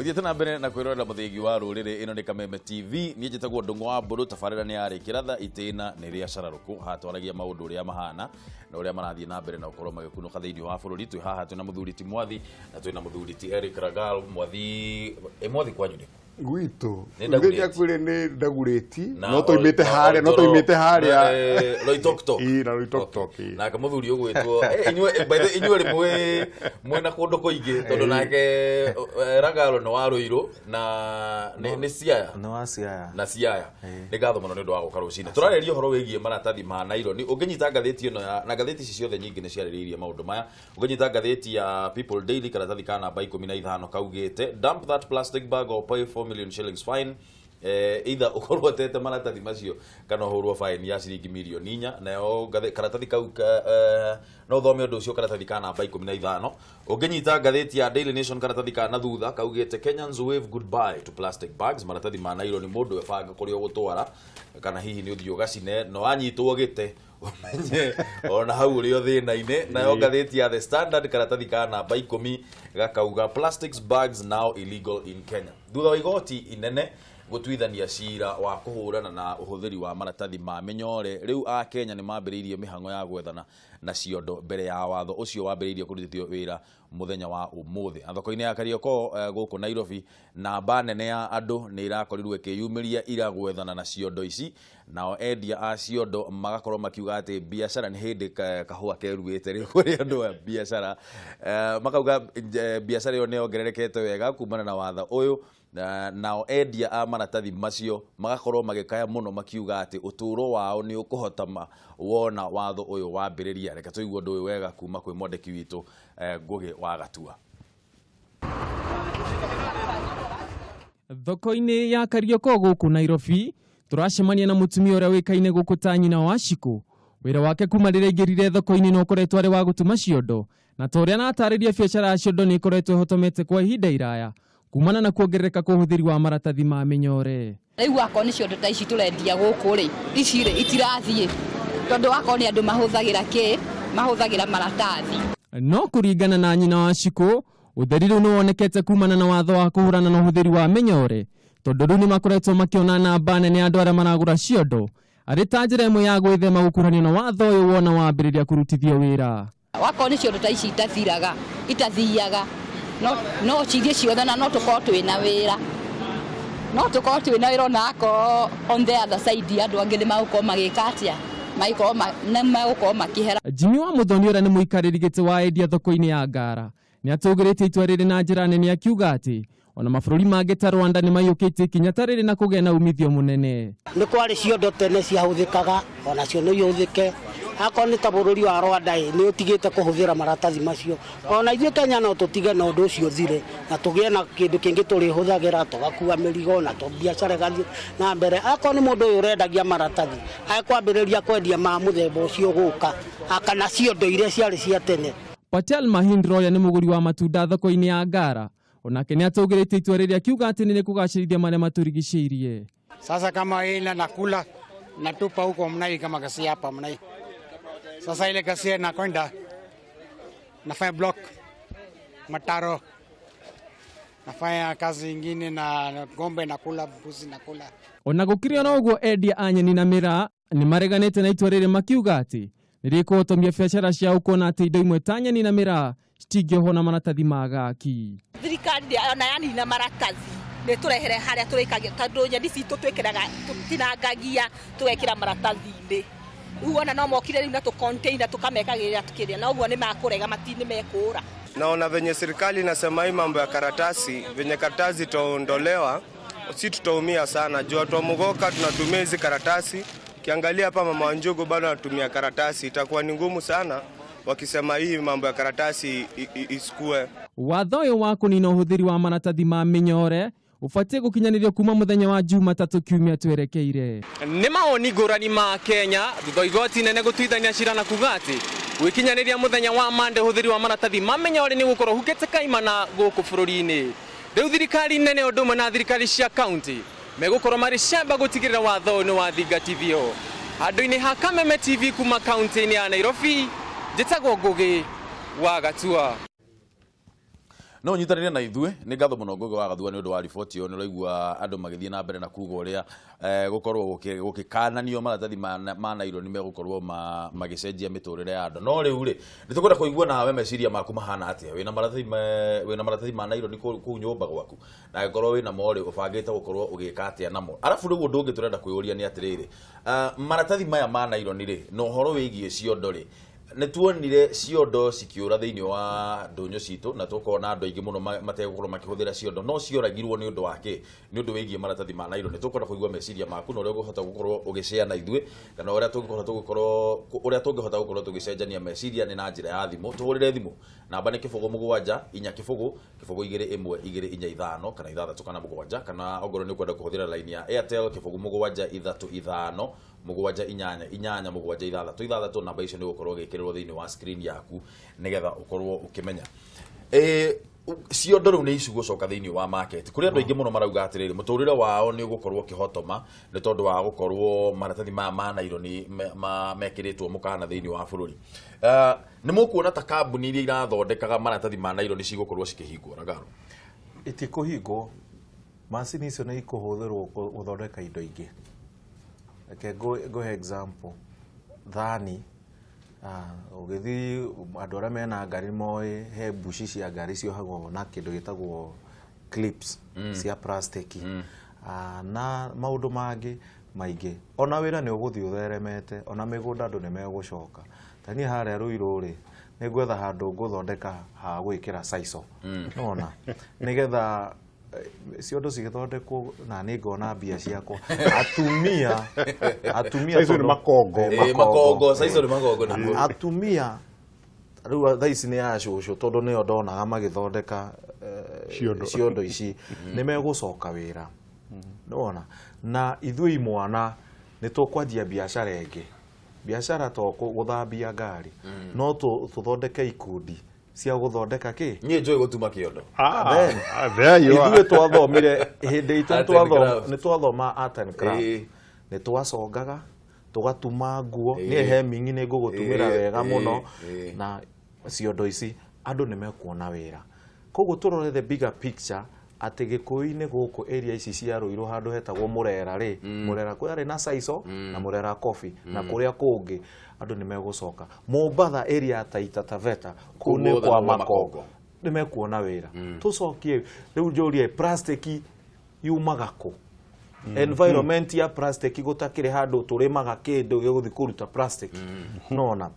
Ũthiĩte na mbere na kwĩrorera Mũthĩgi wa Rũrĩrĩ. Ĩno nĩ Kameme TV. Niĩ njĩtagwo Ndũng'ũ wa Mbũrũ. Tabarĩra nĩ ya Rĩkĩratha, itĩna nĩ rĩa cararũkũ. Haha twaragia maũndũ ũrĩa mahana na ũrĩa marathiĩ na mbere na gũkorwo magĩkunũka thĩinĩ wa bũrũri. Twĩ haha twĩna mũthuri ti Mwathi na twĩna mũthuri ti Eric Ragal. Mwathi, ĩ Mwathi kwanyu nĩ kũ? Gwitũ. Nĩ Ndagurĩti. Rĩrĩa kwĩrĩ nĩ Ndagurĩti. Na No tũimĩte na harĩa, no tũimĩte harĩa. Loitoktok. Ĩĩ, na Loitoktok, ĩĩ. Nake mũthuri ũgwĩtwo inyuĩ, by the way, inyuĩ rĩ mwĩ na kũndũ kũingĩ tondũ nake Ragalo nĩ wa Rũirũ na nĩ Siaya. Nĩ wa Siaya. Na Siaya. Nĩ ngatho mũno nĩ ũndũ wa gũka rũcinĩ. Tũrarĩrĩria ũhoro wĩgiĩ maratathi ma naironi. Ũngĩnyita ngathĩti ĩno ya, na ngathĩti ici ciothe nyingĩ nĩ ciarĩrĩirie maũndũ maya. Ũngĩnyita ngathĩti ya People Daily karatathi ka namba 15 kaugĩte, "Dump that plastic bag or pay 4 million shillings fine." Either ũkorwo ũtete maratathi macio kana ũhũrwo fine ya ciringi mirioni 4. Nayo karatathi kau no ũthome ũndũ ũcio karatathi ka namba 15. Ũngĩnyita ngathĩti ya Daily Nation karatathi ka na thutha kaugĩte, "Kenyans wave goodbye to plastic bags." Maratathi ma naironi mũndũ ebanga kũrĩa ũgũtwara kana hihi nĩ ũthiĩ ũgacine, no wanyitwo gĩte ũmenye ona hau ũrĩ o thĩna-inĩ. Nayo ngathĩti ya The Standard karatathi ka namba 10 gakauga, "Plastics bags now illegal in Kenya." Thutha wa igoti inene gũtuithania cira wa kũhũrana na ũhũthĩri wa maratathi ma mĩnyore, rĩu a Kenya nĩ mambĩrĩirie mĩhang'o ya gwethana na ciondo mbere ya watho ũcio wambĩrĩirie kũrutithio wĩra mũthenya wa ũmũthĩ. Na thoko-inĩ ya Kariokor gũkũ Nairobi, namba nene ya andũ nĩ ĩrakorirwo ĩkĩyumĩria ira gwethana na ciondo ici. Nao endia a ciondo magakorwo makiuga atĩ biacara nĩ hĩndĩ kahũa keruĩte rĩu kũrĩ andũ a biacara. Makauga biacara ĩyo nĩ yongererekete wega kumana na watho ũyũ. Nao endia a maratathi macio magakorwo magĩkaya mũno makiuga atĩ ũtũũro wao nĩ ũkũhotama wona watho ũyũ wambĩrĩria. Reke tũigue ũndũ ũyũ wega kuma kwĩ mwandĩki witũ Ngũgĩ wa Gatua. Thoko-inĩ ya Kariokor gũkũ Nairobi, tũracemania na mũtumia ũrĩa ũĩkaine gũkũ ta nyina wa Shiko. Wĩra wake kuma rĩrĩa aingĩrire thoko-inĩ no ũkoretwo arĩ wa gũtuma ciondo. Na ta ũrĩa aratarĩria, biacara ya ciondo nĩ ĩkoretwo ĩhotomete kwa ihinda iraya kumana na kuongerereka kwa ũhũthĩri wa maratathi ma mĩnyore. Rĩu akorwo nĩ ciondo ta ici tũrendia gũkũ rĩ, ici rĩ itirathiĩ tondũ akorwo nĩ andũ mahũthagĩra kĩ, mahũthagĩra maratathi. No kũringana na nyina wa Shiko, ũtheri rĩu nĩ wonekete kumana na watho wa kũhũrana na ũhũthĩri wa mĩnyore, tondũ rĩu nĩ makoretwo makĩona namba nene ya andũ arĩa maragũra ciondo arĩ ta njĩra ĩmwe ya gwĩthema gũkuruhanio na watho ũyũ wona wambĩrĩria kũrutithio wĩra. Wakorwo nĩ ciondo ta ici itathiraga, itathiaga, no cithiĩ ciothe na no tũkorwo twĩna wĩra. No tũkorwo twĩna wĩra ona akorwo on the other side andũ angĩ nĩ magũkorwo magĩka atĩa, magĩkorwo nĩ magũkorwo makĩhera. Jimmy wa Muthoni ũrĩa nĩ mũikarĩri gĩtĩ wa endia thoko-inĩ ya Ngara nĩ atũgĩrĩtie itua rĩrĩ na njĩra nene akiuga atĩ ona mabũrũri mangĩ ta Rwanda nĩ maiyũkĩtie ikinya ta rĩrĩ na kũgĩa na umithio mũnene. Nĩ kwarĩ ciondo tene ciahũthĩkaga onacio no ihũthĩke. Akorwo nĩ ta bũrũri wa Rwanda ĩ, nĩ ũtigĩte kũhũthĩra maratathi macio. Ona ithuĩ Kenya no tũtige na ũndũ ũcio ũthire na tũgĩe na kĩndũ kĩngĩ tũrĩhũthagĩra tũgakua mĩrigo na biacara ĩgathiĩ na mbere. Akorwo nĩ mũndũ ũyũ ũrendagia maratathi, ekwambĩrĩria kwendia ma mũthemba ũcio ũgũka kana ciondo iria ciarĩ cia tene. Patel Mahindra ũrĩa nĩ mũgũri wa matunda thoko-inĩ ya Ngara onake nĩ atũgĩrĩtie itua rĩrĩ akiuga atĩ nĩ rĩkũgacĩrithia marĩa matũrigicĩirie. Sasa kama ile nakula natupa huko mnai kama ghasia hapa mnai. Sasa ile ghasia nakwenda nafanya block mataro, nafanya kazi ingine na ng'ombe nakula, mbuzi nakula. Ona gũkĩrĩ ona ũguo, endia a nyeni na mĩraa nĩ mareganĩte na itua rĩrĩ makiuga atĩ nĩ rĩkũhotomia biacara ciao kuona atĩ indo imwe ta nyeni na mĩraa citingĩohwo na maratathi ma gaki. Thirikari ona yanina maratathi nĩ tũrehere harĩa tũrĩkagia, tondũ nyeni citũ twĩkĩraga, tũtinangagia tũgekĩra maratathi-inĩ. Rĩu ona no mokire rĩu na tũ container tũkamekagĩrĩra tukĩrĩa na ũguo nĩ makũrega mati nĩ mekũra. Naona venye serikali inasema hii mambo ya karatasi, venye karatasi itaondolewa, si tutaumia sana. Juu watu wa Mugoka tunatumia hizi karatasi. Ukiangalia hapa mama wa njugu bado anatumia karatasi, itakuwa ni ngumu sana wakisema hii mambo ya karatasi isikue. Watho ũyũ wa kũnina ũhũthĩri wa maratathi ma mĩnyore ũbatiĩ gũkinyanĩrio kuma mũthenya wa Jumatatũ kiumia twerekeire. Nĩ mawoni ngũrani ma Kenya thutha wa igoti inene gũtuithania cira na kuga atĩ gwĩkinyanĩria mũthenya wa Mande ũhũthĩri wa maratathi ma mĩnyore nĩ ũgũkorwo ũhukĩte kaimana gũkũ bũrũri-inĩ. Rĩu thirikari nene ũndũ ũmwe na thirikari cia kaunti megũkorwo marĩ camba gũtigĩrĩra watho ũyũ nĩ wathingatithio. Handũ-inĩ ha Kameme TV kuma kaunti-inĩ ya Nairobi, njĩtagwo Ngũgĩ wa Gatua. No nyitanĩre na ithuĩ. Nĩ ngatho mũno Ngũgĩ wa Gathua nĩ ũndũ wa riboti ĩyo. Nĩ ũraigua andũ magĩthiĩ na mbere na kuga ũrĩa gũkorwo gũgĩkananio maratathi ma naironi megũkorwo magĩcenjia mĩtũrĩre ya andũ. No rĩu rĩ, nĩ tũkwenda kũigua nawe meciria maku mahana atĩa. Wĩna maratathi ma naironi kũu nyũmba gwaku? Na angĩkorwo wĩna mo rĩ, ũbangĩte gũkorwo ũgĩka atĩa namo? Arabu rĩu ũndũ ũngĩ tũrenda kwĩyũria nĩ atĩrĩrĩ, maratathi maya ma naironi rĩ, na ũhoro wĩgiĩ ciondo rĩ, nĩ tuonire ciondo cikĩũra thĩinĩ wa ndũnyũ citũ, na tũkona andũ aingĩ mũno mategũkorwo makĩhũthĩra ciondo, no cioragirwo nĩ ũndũ wa kĩ? Nĩ ũndũ wĩgiĩ maratathi ma naironi. Tũkwenda kũigua meciria maku na ũrĩa ũkũhota gũkorwo ũgĩshare na ithuĩ, kana ũrĩa tũngĩhota gũkorwo ũrĩa tũngĩhota gũkorwo tũgĩcenjania meciria nĩ na njĩra ya thimũ. Tũhũrĩre thimũ, namba nĩ 07040 0 2 1 2 4 5 kana 6 kana 7, kana ongorwo nĩ ũkwenda kũhũthĩra line ya Airtel, 0735788 7 8 6 6. Namba icio nĩ ũgũkorwo ũgĩkĩrĩrwo thĩinĩ wa screen yaku nĩgetha ũkorwo ũkĩmenya. Ciondo rĩu nĩ icigũcoka thĩinĩ wa market. Kũrĩ andũ aingĩ mũno marauga atĩrĩrĩ, mũtũrĩre wao nĩ ũgũkorwo ũkĩhotoma nĩ tondũ wa gũkorwo maratathi maya ma naironi mekĩrĩtwo mũkana thĩinĩ wa bũrũri. Nĩ mũkuona ta kambuni iria irathondekaga maratathi ma naironi cigũkorwo cikĩhingwo ragaro? Itikũhingwo. Macini icio nĩ ikũhũthĩrwo gũthondeka indo ingĩ. Reke ngũhe example, thani. Ũgĩthiĩ, andũ arĩa mena ngari moĩ he mbuci cia ngari ciohagwo na kĩndũ gĩtagwo clips cia plastic. Na maũndũ mangĩ maingĩ. Ona wĩra nĩ ũgũthiĩ ũtheremete, ona mĩgũnda andũ nĩ megũcoka. Ta niĩ harĩa Ruiru rĩ, nĩ ngwetha handũ ngũthondeka ha gwĩkĩra sisal, nona nĩgetha ciondo cigĩthondekwo na nĩ ngona mbia ciakwa. Atumia Sisal nĩ makongo. Makongo, sisal nĩ makongo nĩguo. Atumia rĩu thaa ici nĩ ya cũcũ, tondũ nĩo ndonaga magĩthondeka Ciondo. Ciondo ici nĩ megũcoka wĩra, nĩwona. Na ithuĩ imwana nĩ tũkwanjia biacara ĩngĩ, biacara to gũthambia ngari, no tũthondeke ikundi cia gũthondeka kĩ. Niĩ njũĩ gũtuma kĩondo. Then, There you are. Ithuĩ twathomire hĩndĩ itũ Art and craft. nĩ twathoma art and craft, nĩ twacongaga tũgatuma nguo. Niĩ hemming nĩ ngũgũtumĩra wega mũno. Na ciondo ici andũ nĩ mekuona wĩra. Koguo tũrore the bigger picture, atĩ Gĩkũyũ-inĩ gũkũ area ici cia Rũirũ, handũ hetagwo Mũrera rĩ, Mũrera kũrĩ na sisal na Mũrera coffee, na kũrĩa kũngĩ andũ nĩ megũcoka. Mombatha area ya Taita Taveta kũu nĩ guothe kwa nĩ kwa makongo, makongo. Nĩ mekuona wĩra. Tũcokie rĩu njũrie, plastic yumaga kũ? Environment ya plastic, gũtakĩrĩ handũ tũrĩmaga kĩndũ gĩgũthiĩ kũruta plastic, nona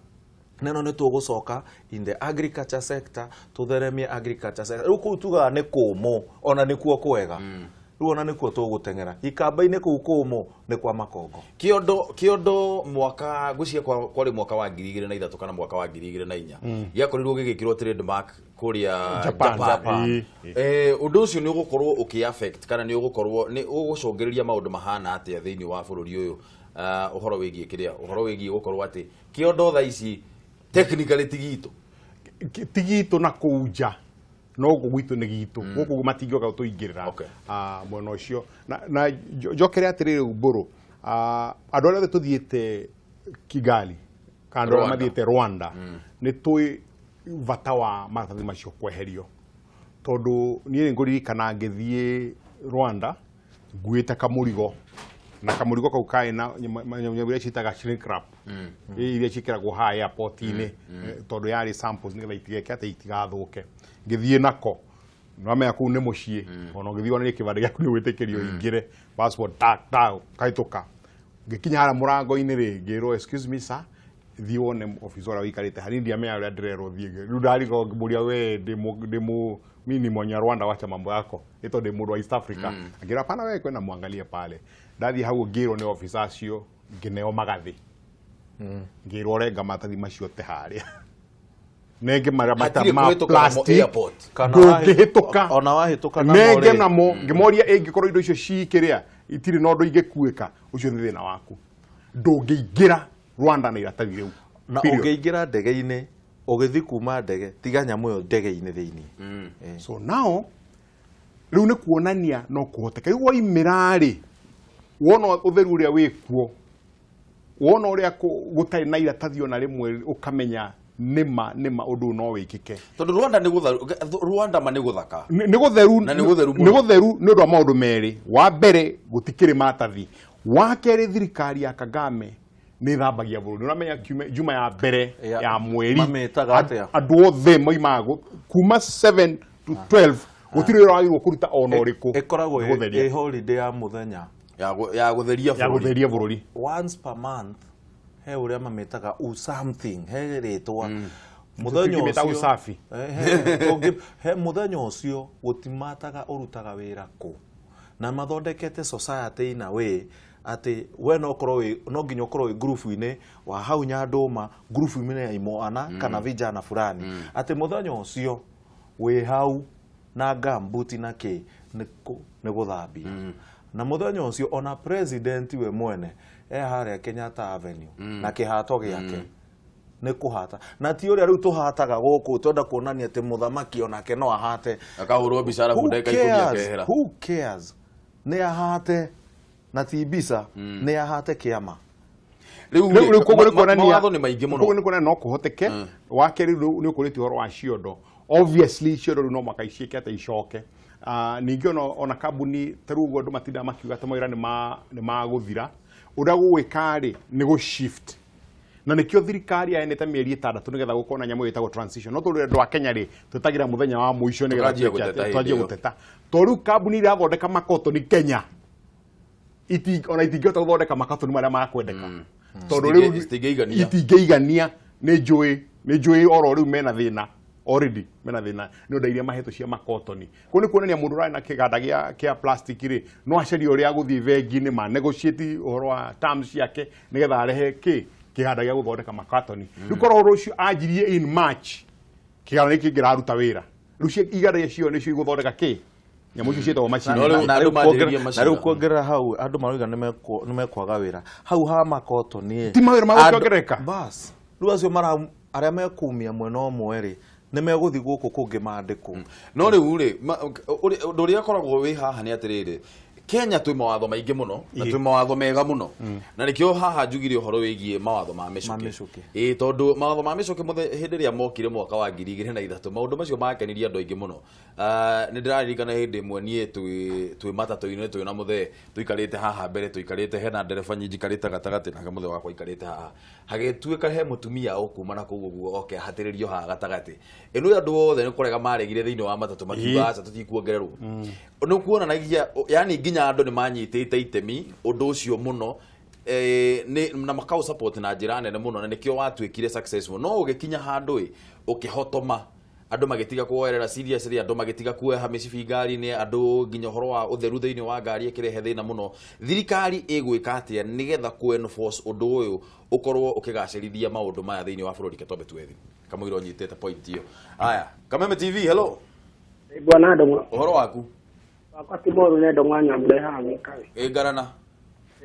neno nĩ tũgũcoka in the agriculture sector, tũtheremie agriculture sector. Rĩu kũu tugaga nĩ kũmũ, ona nĩkuo kwega. Rĩu ona nĩkuo tũgũteng'era ikamba-inĩ kũu kũmũ nĩ kwa makongo. Kĩondo mwaka ngwĩciria kwarĩ mwaka wa 2003 kana mwaka wa 2004 gĩakorirwo gĩgĩkĩrwo trademark kũrĩa Japan. Japan. Japan. Ũndũ ũcio nĩ ũgũkorwo ũkĩ affect kana nĩ ũgũkorwo nĩ ũgũcũngĩrĩria maũndũ mahana atĩa thĩinĩ wa bũrũri ũyũ? Ũhoro wĩgiĩ kĩrĩa, ũhoro wĩgiĩ gũkorwo atĩ kĩondo thaa ici technically ti gitũ. Ti gitũ na kũu nja, no gũkũ gwitũ nĩ gitũ. Gũkũ matingĩoka gũtũingĩrĩra. Mwena ũcio na njokere atĩrĩrĩ, mbũrũ, andũ arĩa othe tũthiĩte Kigali kana andũ arĩa Rwanda. Mathiĩte Rwanda, nĩ tũĩ bata wa maratathi macio kweherio, tondũ niĩ nĩ ngũririkana ngĩthiĩ Rwanda nguĩte kamũrigo, na kamũrigo kau karĩ na nyamũ iria ciĩtaga shrink wrap, iria ciĩkĩragwo haha airport-inĩ, tondũ yarĩ samples nĩgetha itigeke atĩ itigathũke. Ngĩthiĩ nako, nĩwamenya kũu nĩ mũciĩ, ona ũngĩthiĩ wonanie kĩbandĩ gĩaku nĩ ũgwĩtĩkĩrio ũingĩre, passport ta ta kahĩtũka. Ngĩkinya harĩa mũrango-inĩ rĩ, ngĩrwo, "Excuse me sir, thiĩ wone officer ũrĩa ũikarĩte harĩa." Ndiamenya ũrĩa ndĩrerwo thiĩ. Rĩu ndarigwo, ngĩmũria, "We ndĩ mũ mimi ni mwenye Rwanda, wacha mambo yako, ĩto ndĩ mũndũ wa East Africa." Ngĩrwo, "Hapana, wewe kwenda muangalie pale." Ndathiĩ hau ngĩrwo nĩ officer acio, ngĩneo magathĩ, ngĩrwo renga maratathi macio te harĩa nenge marĩa mata Hatirĩ ma kũhĩtũka namo plastic. airport. Kana Ndũngĩhĩtũka. Ona wahĩtũka namo Nenge rĩ, namo ngĩmoria, ĩngĩkorwo indo icio cikĩrĩa itirĩ na ũndũ ingĩkuĩka, ũcio nĩ thĩna waku. Ndũngĩingĩra Rwanda na iratathi rĩu. Na Period. ũngĩingĩra ndege-inĩ, ũgĩthiĩ kuma ndege, tiga nyamũ ĩyo ndege-inĩ thĩinĩ. So now rĩu nĩ kuonania no kũhoteka. Rĩu waimĩra rĩ, wona ũtheru ũrĩa wĩkuo, wona ũrĩa gũtarĩ na iratathi ona rĩmwe, ũkamenya Nĩma nĩma ũndũ no wĩkĩke. Tondũ Rwanda nĩ gũtharu, Rwanda ma nĩ gũthaka. Nĩ gũtheru. Na nĩ gũtheru mũno. Nĩ gũtheru nĩ ũndũ wa maũndũ merĩ. Wa mbere, gũtikĩrĩ maratathi. Wa kerĩ, thirikari ya Kagame nĩ ĩthambagia bũrũri. Ũramenya juma ya mbere ya mweri Mamĩtaga atĩa? Andũ othe moimaga kuma 7 to 12, gũtirĩ wĩra wagĩrĩirwo kũruta ona ũrĩkũ. Ĩkoragwo Nĩ gũtheria. ĩ holiday ya mũthenya. Ya gũtheria ya bũrũri. Gũtheria bũrũri. Once per month he ũrĩa mamĩtaga something, he rĩtwa mũthenya Tũngĩmĩta ũcio. usafi. He mũthenya ũcio gũtimataga ũrutaga wĩra kũ, na mathondekete society in a way atĩ we no ũkorwo wĩ, no nginya ũkorwo wĩ ngurubu-inĩ wa hau Nyandũma, ngurubu-inĩ ya imwana kana vijana fulani, atĩ mũthenya ũcio wĩ hau na gambuti na kĩ nĩ gũthambia. Na mũthenya ũcio ona president we mwene e harĩa Kenyatta Avenue na kĩhato gĩake nĩ kũhata, na ti ũrĩa rĩu tũhataga gũkũ twenda kuonania atĩ mũthamaki onake no ahate. Akahũrwo mbica arabu Who ndagĩka 10 cares? akehera. Who cares? Nĩ ahate na ti mbica, nĩ ahate kĩama. Rĩu Rĩu koguo nĩ kuonania mawatho nĩ maingĩ mũno. Koguo nĩ kuonania no kũhoteke. Wa kerĩ, rĩu nĩ ũkũrĩtie ũhoro wa ciondo. Obviously ciondo rĩu no mũhaka iciĩke atĩ icoke. Ningĩ ona kambuni ta rĩu ũguo andũ matindaga makiuga atĩ mawĩra nĩ magũthira. Ũrĩa gũgwĩka rĩ nĩ gũ shift, na nĩkĩo thirikari yaheanĩte mĩeri 6 nĩgetha gũkorwo na nyamũ ĩtagwo transition. No tondũ andũ a Kenya rĩ twetagĩra mũthenya wa mũico nĩgetha Tũkanjia tuĩke gũteta atĩ hĩndĩ twanjie ĩyo. gũteta, tondũ rĩu kambuni irathondeka makotoni Kenya ona itingĩhota gũthondeka makatoni marĩa makwendeka, tondũ rĩu Citingĩigania. Itingĩigania. Nĩ njũĩ oro rĩu mena thĩna already, mena thĩna nĩ ũndũ iria mahetwo cia makotoni. Kũu nĩ kuonania mũndũ ũrarĩ na kĩganda kĩa plastic rĩ no acarie ũrĩa agũthiĩ bengi-inĩ ma negotiate ũhoro wa terms ciake nĩgetha arehe kĩ kĩganda gĩa gũthondeka makatoni. Rĩu korwo ũhoro ũcio anjirie in March, kĩganda gĩkĩ kĩngĩraruta wĩra. Rĩu iganda icio nĩcio igũthondeka kĩ nyamũ icio ciĩtagwo macini. No rĩu Na andũ rĩu manjĩrĩrie na macira. rĩu kuongerera hau, andũ marauga nĩ mekwaga wĩra hau ha makotoni. Ti mawĩra magũkĩongerereka? Bas, rĩu acio mara arĩa mekumia mwena ũmwe rĩ nĩ megũthiĩ gũkũ kũngĩ mandĩkwo. No rĩu rĩ ũndũ ũrĩa ũkoragwo wĩ haha nĩ atĩrĩrĩ, Kenya twĩ mawatho maingĩ mũno na twĩ mawatho mega mũno, na nĩkĩo haha njugire ũhoro wĩgiĩ mawatho ma Ma mĩcũkĩ. mĩcũkĩ. Ĩĩ, tondũ mawatho ma mĩcũkĩ hĩndĩ ĩrĩa mokire mwaka wa 2003, maũndũ macio makenirie andũ aingĩ mũno. Nĩ ndĩraririkana hĩndĩ ĩmwe niĩ twĩ matatũ-inĩ twĩ na mũthee tũikarĩte haha mbere, tũikarĩte hena ndereba njikarĩte gatagatĩ nake mũthee wakwa aikarĩte haha, hagĩtuĩka he mũtumia ũkuma na kũu ũguo oke ahatĩrĩrio haha gatagatĩ. Ĩno andũ othe nĩ kũrega maregire thĩinĩ wa matatũ, makiuga aca, tũtikuongererwo. Nĩ kuonanagia yani nginya andũ nĩ manyitĩte itemi ũndũ ũcio mũno, na makaũ support na njĩra nene mũno, na nĩkĩo watuĩkire successful. No ũgĩkinya handũ ĩ ũkĩhotoma, andũ magĩtiga kuoerera seriously, andũ magĩtiga kuoha mĩcibi ngari-inĩ, andũ nginya ũhoro wa ũtheru thĩinĩ wa ngari ĩkĩrehe thĩna mũno. Thirikari ĩgwĩka atĩa nĩgetha ku enforce ũndũ ũyũ ũkorwo ũkĩgacĩrithia maũndũ maya thĩinĩ wa bũrũri? Ketombe twethi kamũira ũnyitĩte point ĩyo. Aya, Kameme TV, hello. Bwana Ndong'o. Ũhoro waku? Wakwa ti moru, nĩ Ndong'o Nyambura haha Gĩkaĩ. Ĩ ngarana.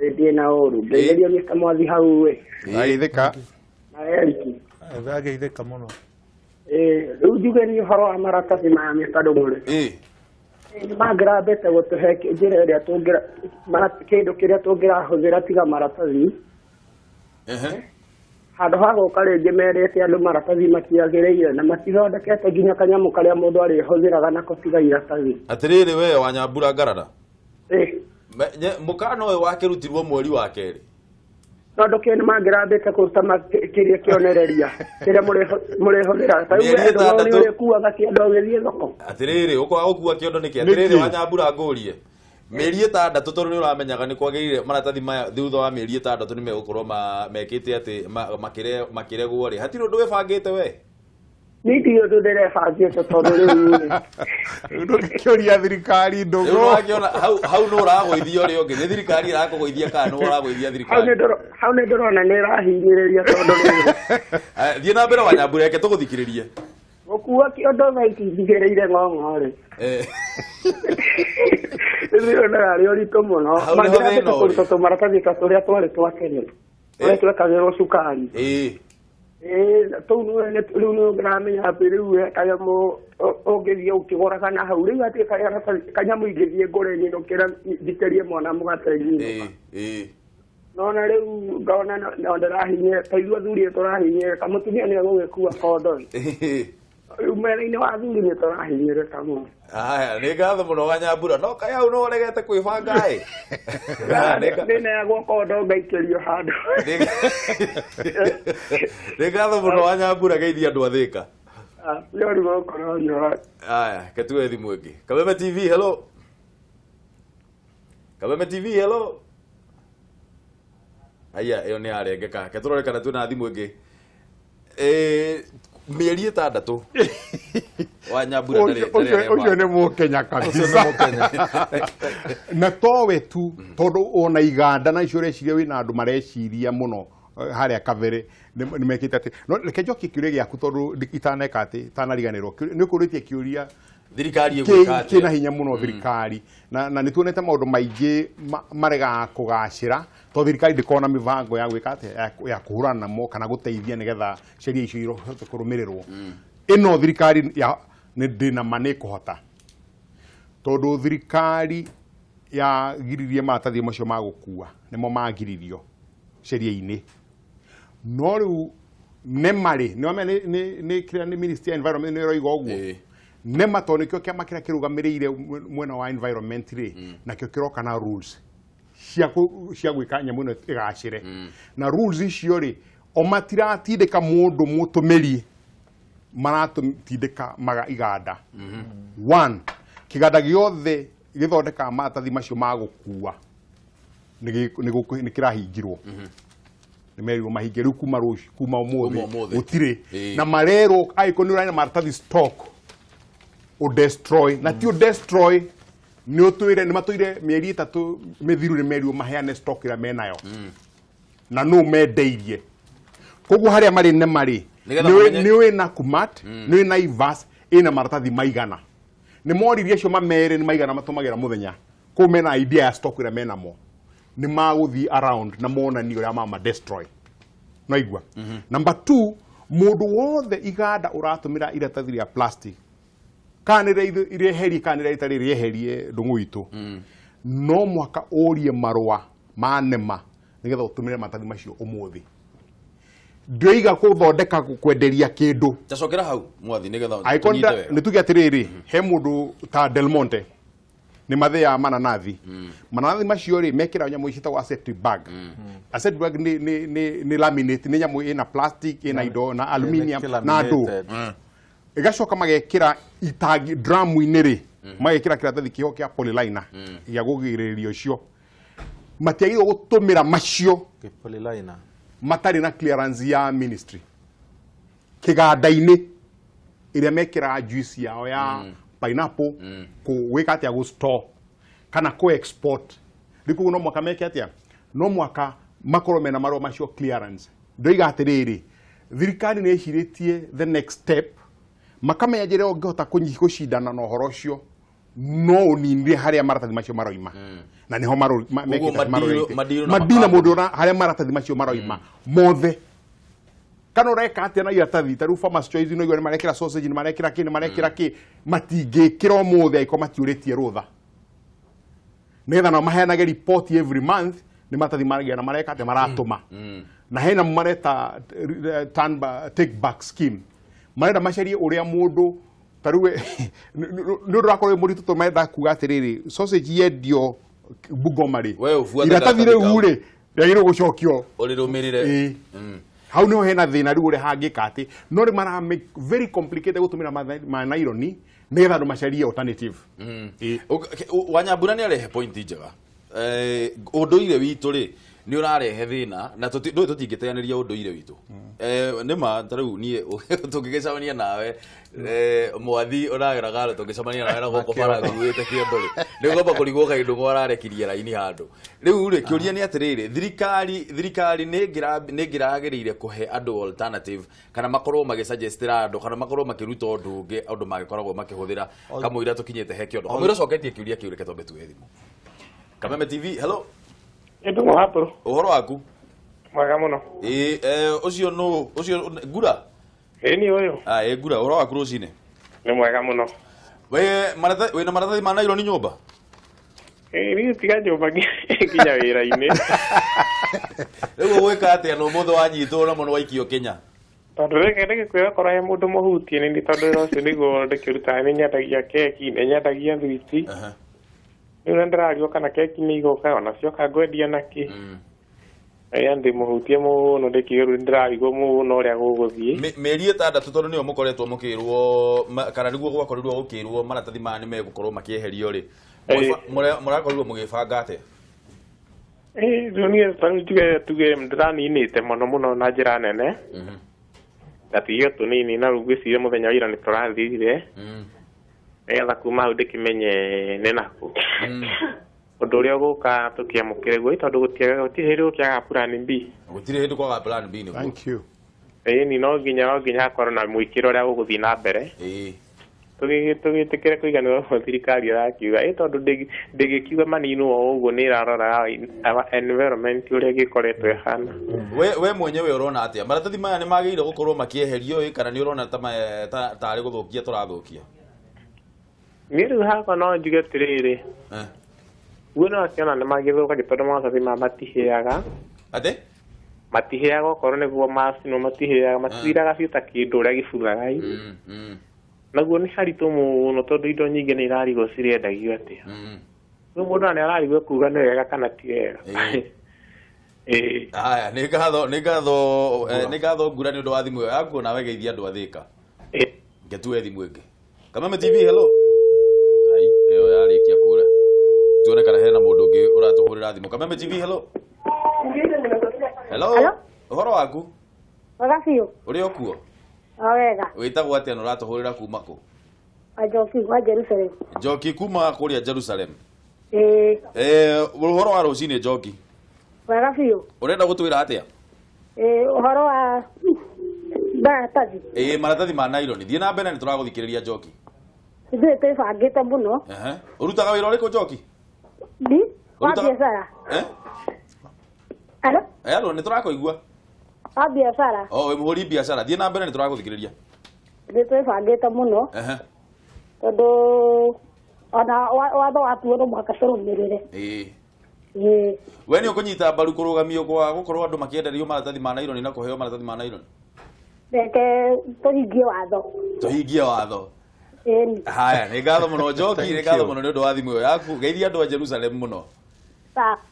Ndiĩ na ũru, ngeithĩria Mr. Mwathi hau ĩ. Ageithĩka. Na Eric. Ageithĩka mũno. Rĩu njuge nĩ ũhoro wa maratathi maya, Mr. Ndong'o rĩ, nĩ mangĩrambĩte gũtũhe njĩra ĩrĩa tũngĩra kĩndũ kĩrĩa tũngĩrahũthĩra tiga maratathi, handũ ha gũka rĩngĩ merĩte andũ maratathi matiagĩrĩire na matithondekete nginya kanyamũ karĩa mũndũ arĩhũthĩraga nako tiga iratathi. Atĩrĩrĩ, we Wanyambura ngarana, mũkana ũyũ wakĩrutirwo mweri wa kerĩ. Tondũ kĩ nĩ mangĩrambĩte kũruta kĩrĩa kĩonereria kĩrĩa mũrĩhũthĩra ta rĩu. Mĩeri We Ndũng'ũ, nĩ 6. ũrĩkuaga kĩondo ũgĩthiĩ thoko? Atĩrĩrĩ, ũkwaga gũkua kĩondo nĩkĩ? Atĩrĩrĩ, Nĩkĩ? Wanyambura, ngũrie, mĩeri 6, tondũ nĩ ũramenyaga nĩ kwagĩrĩire maratathi maya thutha wa mĩeri 6 nĩ megũkorwo mekĩte atĩ makĩregwo rĩ, hatirĩ ũndũ wĩbangĩte we? Niĩ ndirĩ ũndũ ndĩrebangĩte, tondũ rĩu rĩ, Rĩu ndũngĩkĩũria thirikari. Rĩu Ndũng'ũ. nĩwakĩona hau nũ ũragũithia ũrĩa ũngĩ? Nĩ thirikari ĩrakũgũithia kana nĩ ũragũithia hau thirikari? Hau nĩ ndĩrona nĩ ĩrahinyĩrĩria, tondũ rĩrĩ, Thiĩ na mbere, Wanyambura, reke tũgũthikĩrĩrie. Gũkua kĩondo thaa ici njigĩrĩire ng'ong'o rĩ, nĩndĩronaga arĩ ũritũ mũno. Hau nĩho Mangĩrambĩte thĩna ũrĩ. kũruta tũmaratathi ta tũrĩa twarĩ twa tene tũrĩa twekagĩrwo cukari. Ĩĩ, tũu rĩu nĩ ũramenya atĩ rĩu he kanyamũ ũngĩthiĩ ũkĩgũraga na hau rĩu atĩ karatathi kanyamũ ingĩthiĩ ngũre nyinũkĩra njitĩrie mwana mũgate nyinũka. Ĩĩ. Nona rĩu ngona no ndĩrahinyĩrĩka, ta ithuĩ athuri nĩ tũrahinyĩrĩka, mũtumia nĩ egũgĩkua kondo ĩ. Rĩu mwena-inĩ wa athuri nĩ tũrahinyĩrĩka mũno. Haya, nĩ ngatho mũno Wanyambura. No kaĩ hau no ũregete kwĩbanga ĩ? Nĩneagwo kondo ngaikĩrio handũ. Nĩ ngatho mũno Wanyambura, geithia andũ a Thĩka. Nĩ gũkũ no Haya, ke tuoe thimũ ĩngĩ. Kameme TV, hello. Kameme TV, hello. Aya, ĩyo nĩ yarengeka. Ke tũrore kana twĩna thimũ ĩngĩ. Mĩeri 6 wa Nyambura ndarĩ Ũcio nĩ Mũkenya kabisa na towe tu, tondũ ona iganda na icio ũreciria wĩna andũ mareciria mũno harĩa kabere nĩ mekĩte atĩ. No reke njokie kĩũria gĩaku, tondũ itaneka atĩ itanariganĩrwo, nĩ ũkũrĩtie kĩũria Thirikari ĩgwĩka atĩa? Kĩna hinya mũno thirikari, na nĩ tuonete maũndũ maingĩ maregaga kũgacĩra tondũ thirikari ndĩkoragwo na mĩbango ya gwĩka atĩa, ya kũhũrana namo kana gũteithia nĩgetha sheria icio ihote kũrũmĩrĩrwo. Ĩno thirikari ya nĩ ndĩna ma nĩ ĩkũhota, tondũ thirikari yagiririe maratathi macio ma gũkua, nĩmo magiririo sheria-inĩ. No rĩu NEMA rĩ, nĩ wamenya nĩ kĩrĩa nĩ Ministry ya Environment nĩ ĩroiga ũguo. NEMA tondũ nĩkĩo kĩama kĩrĩa kĩrũgamĩrĩire mwena wa environment rĩ, nakĩo kĩroka na rules cia gwĩka nyamũ ĩno ĩgacĩre. Na rules icio rĩ, o matiratindĩka mũndũ mũtũmĩri, maratindĩka maga iganda. One, kĩganda gĩothe gĩthondekaga maratathi macio ma gũkua nĩ kĩrahingirwo, nĩ merirwo mahinge rĩu kuma rũciũ, kuma Kuma ũmũthĩ. Ũmũthĩ. Gũtirĩ na marerwo angĩkorwo nĩ ũrarĩ na maratathi stock, ũdestroy, na ti ũdestroy, nĩ ũtwĩre. Nĩ matũire mĩeri 3 mĩthiru, nĩ merirwo maheane stock ĩrĩa menayo na nũ mendeirie. Koguo harĩa marĩ NEMA rĩ, Nĩgetha mamenye- nĩ wĩ na Kumat, nĩ wĩ Naivas ĩna maratathi maigana. Nĩ moririe acio mamere nĩ maigana matũmagĩra mũthenya kũu, mena idea ya stock ĩrĩa menamo, nĩ magũthiĩ around na monanie ũrĩa mama destroy. No igua. Number two, mũndũ wothe iganda ũratũmĩra iratathi rĩa plastic, kana nĩ rĩeherie kana nĩ rĩtarĩ rĩeherie, ndũng'ũ witũ, no mwaka ũrie marũa ma NEMA nĩgetha ũtũmĩre maratathi macio. Ũmũthĩ ndioiga kũthondeka kwenderia kĩndũ. Tacokera hau mwathi nĩgetha Angĩkorwo tũnyite wega. Nĩ tuge atĩrĩrĩ, he mũndũ ta Del Monte nĩ mathĩaga mananathi. Mananathi macio rĩ, mekĩra nyamũ ciĩtagwo aseptic bag. Aseptic bag nĩ laminate, nĩ nyamũ ĩna plastic, ĩna indo na aluminium na ndũ. Laminated. Ĩgacoka magekĩra itangi dramu-inĩ rĩ, magekĩra kĩratathi kĩho kĩa polyliner gĩa kũgirĩrĩria ũcio. Matiagĩrĩirwo gũtũmĩra macio Polyliner. matarĩ na clearance ya ministry. Kĩganda-inĩ ĩrĩa mekĩraga juice yao ya pineapple, gwĩka atĩa, gũ store kana kũ export rĩu, koguo no mwaka meke atĩa, no mwaka makorwo mena marũa macio clearance. Ndoiga atĩrĩrĩ, thirikari nĩ ĩcirĩtie the next step, makamenya njĩra ĩrĩa ũngĩhota gũcindana na ũhoro ũcio, no ũninire harĩa maratathi macio maroima na nĩho Koguo mekĩte marorete. Madiro na madina makambuni. Mũndũ harĩa maratathi macio maroima mothe, kana ũreka atĩa na iratathi ta rĩu Farmers Choice, no igua nĩ marekĩra sausage, nĩ marekĩra kĩ, nĩ marekĩra kĩ, matingĩkĩra ũmũthĩ angĩkorwo matiũrĩtie rũtha, nĩgetha nao maheanage report every month nĩ maratathi maragĩa na mareka atĩa, maratũma. Na hena mareta turn take back scheme, marenda macarie ũrĩa mũndũ ta rĩu nĩ ũndũ ũrakorwo wĩ mũritũ, tondũ marenda kuga atĩrĩrĩ, sausage yendio Bungoma rĩ, We ũbuate iratathi karatathi rĩu kau. rĩ, rĩagĩrĩirwo gũcokio. Ũrĩrũmĩrĩre. Ĩĩ. Hau niho hena thĩna rĩu ũrĩa hangĩka atĩ no rĩ mara make very complicated gũtũmĩra ma naironi nĩgetha andũ macarie alternative. Ĩĩ. Wanyambura nĩ arehe point njega. Ũndũire witũ rĩ, nĩ ũrarehe thĩna na ndũĩ tũtingĩteanĩria ũndũire witũ. Nĩ ma ta rĩu niĩ tũngĩgĩcemania nawe, mwathi ũragera garo, tũngĩcemania nawe na gũkũ bara nguĩte kĩondo rĩ, nĩ ngomba kũrigwo kaĩ ndũng'ũ ararekirie raini handũ. Rĩu rĩ, kĩũria nĩ atĩrĩrĩ, thirikari nĩ ĩngĩragĩrĩire kũhe andũ alternative, kana makorwo magĩsuggestĩra andũ, kana makorwo makĩruta ũndũ ũngĩ andũ magĩkoragwo makĩhũthĩra kamũira tũkinyĩte he kĩondo, kamũira ũcoketie kĩũria kĩu. Reke twambe tuoe thimũ. Kameme TV, hello. Ndũng'ũ hapũ. Ũhoro waku? Mwega mũno. Ĩĩ, ũcio nũ ũcio? Ngura? Ĩĩ, nĩ ũyũ. Ah, ĩĩ, Ngura, ũhoro waku rũcinĩ? Nĩ mwega mũno. We wĩna maratathi ma naironi nyũmba? Niĩ tiga nyũmba nginya wĩra-inĩ. Rĩu ũgwĩka atĩa na ũmũthĩ wanyitwo na mũno waikio Kenya? Tondũ reke ndĩgĩkwĩra okorwo he mũndũ mũhutie nĩ tondũ wĩra ũcio nĩguo ndĩkĩrutaga, nĩ nyendagia keki, nĩ nyendagia thwiti. Rĩu nĩ ndĩrarigwo kana keki nĩ igũka, ona cioka ngwendia nakĩ. Ĩĩ ndĩ mũhutie mũno ndĩkiuga rĩu ndĩrarigwo mũno ũrĩa gũgũthiĩ. Mĩeri 6 tondũ nĩyo mũkoretwo mũkĩrwo kana nĩguo gwakorirwo gũkĩrwo maratathi maya nĩ megũkorwo makĩeherio rĩ. Mũrakorirwo mũgĩbanga atĩa? Rĩu niĩ ta rĩu njuge tuge ndĩraninĩte mũno mũno na njĩra nene. Ngatigia tũnini na rĩu ngwĩciria mũthenya wa ira nĩ tũrathirire. Nĩgetha kuma hau ndĩkĩmenye nĩ nakũ. Ũndũ ũrĩa ũgũka tũkĩamũkĩre guo tondũ gũtirĩ hĩndĩ gũkĩagaga plan B. Gũtirĩ hĩndĩ kwagaga plan B nĩguo. Thank you. Ĩni no nginya hakorwo na mũikĩro ũrĩa ũgũthiĩ na mbere. Tũgĩtĩkĩre kũiganĩra ũguo thirikari ĩrakiuga. Ĩ tondũ ndĩgĩkiuga maninwo o ũguo nĩ ĩrarora environment ũrĩa ĩgĩkoretwo ĩhana. We mwenyewe ũrona atĩa? Maratathi maya nĩ magĩrĩire gũkorwo makĩeherio ĩ kana nĩ ũrona tarĩ gũthũkia tũrathũkia? Niĩ rĩu hakwa no njuge atĩrĩrĩ. Guo no akĩona nĩ magĩthũkagia tondũ maratathi maya matihĩaga. Atĩ? Matihĩaga okorwo nĩguo macinwo matihĩaga, matithiraga biũ ta kĩndũ ũrĩa gĩbuthaga ĩ. Naguo nĩ haritũ mũno tondũ indo nyingĩ nĩ irarigwo cirendagio atĩa. Rĩu mũndũ nĩ ararigwo kuga nĩ wega kana ti wega. Haya, nĩ ngatho Ngura nĩ ũndũ wa thimũ ĩyo yaku nawe geithia andũ a Thĩka. Ngetue thimũ ĩngĩ. Kameme TV, hello. Ai, ĩyo yarĩkia kũra. Tuone kana hena mũndũ ũngĩ ũratũhũrĩra thimũ. Kameme TV, hello. Hello. Ũhoro waku? Wega biũ. Ũrĩ o kuo? O wega. Wĩtagwo atĩa na ũratũhũrĩra kuma kũ? Njoki wa Jerusalem. Njoki kuma kũrĩa Jerusalem. Ĩĩ. Ũhoro wa rũcinĩ Njoki? Wega biũ. Ũrenda gũtwĩra atĩa? Ũhoro wa maratathi. Ĩĩ, maratathi ma nylon. Thiĩ na mbere nĩ tũragũthikĩrĩria Njoki. Ithuĩ twĩbangĩte mũno. Ũrutaga wĩra ũrĩkũ Njoki? Ndi wa biacara. Hello? Hello, nĩ tũrakũigua. Wa biacara. Oh, wĩ mũhũri biacara. Thiĩ na mbere nĩ tũragũthikĩrĩria. Nĩ twĩbangĩte mũno. Tondũ ona watho watuo no mũhaka tũrũmĩrĩre. Ĩĩ. We nĩ ũkũnyita mbaru kũrũgamio kwa gũkorwo andũ makĩenderio maratathi ma nylon na kũheo maratathi ma nylon? Reke tũhingie watho. Tũhingie watho. Haya, nĩ ngatho mũno Njoki, nĩ ngatho mũno nĩ ũndũ wa thimũ ĩyo yaku. Geithia andũ a Jerusalem mũno.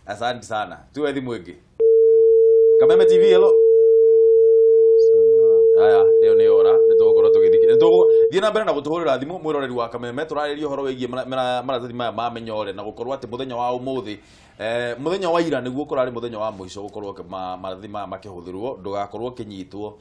Asante sana. Tuwe thimũ ĩngĩ. Kameme TV, hello. Haya, ĩyo nĩ yora, nĩ tũgũkorwo tũgĩthikĩrĩria. Thiĩ na mbere na gũtũhũrĩra thimũ mwĩroreri wa Kameme, tũrarĩria ũhoro wĩgiĩ maratathi maya ma mĩnyore na gũkorwo atĩ mũthenya wa ũmũthĩ, mũthenya wa ira nĩguo kũrarĩ mũthenya wa mũico gũkorwo maratathi maya makĩhũthĩrwo, ndũgakorwo ũkĩnyitwo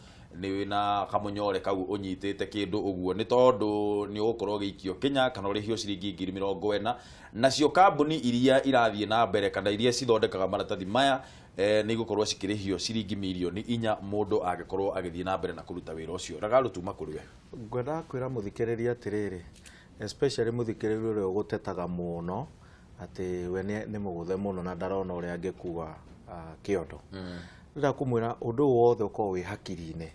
nĩ na kamũnyore kau ũnyitĩte kĩndũ ũguo nĩ tondũ nĩ ũgũkorwo ũgĩikio Kenya kana ũrĩhio ciringi 40,000. Nacio kambuni iria irathiĩ na mbere kana iria cithondekaga maratathi maya nĩ igũkorwo cikĩrĩhio ciringi mirioni 4 mũndũ angĩkorwo agĩthiĩ na mbere na kũruta wĩra ũcio. Ragaru tuma kũrĩ we. Ngwendaga kwĩra mũthikĩrĩria atĩrĩrĩ, especially mũthikĩrĩria ũrĩa ũgũtetaga mũno atĩ we nĩ mũgũthe mũno na ndarona ũrĩa angĩkua kĩondo. Ndĩrenda kũmwĩra ũndũ ũyũ wothe ũkoragwo wĩ hakiri-inĩ.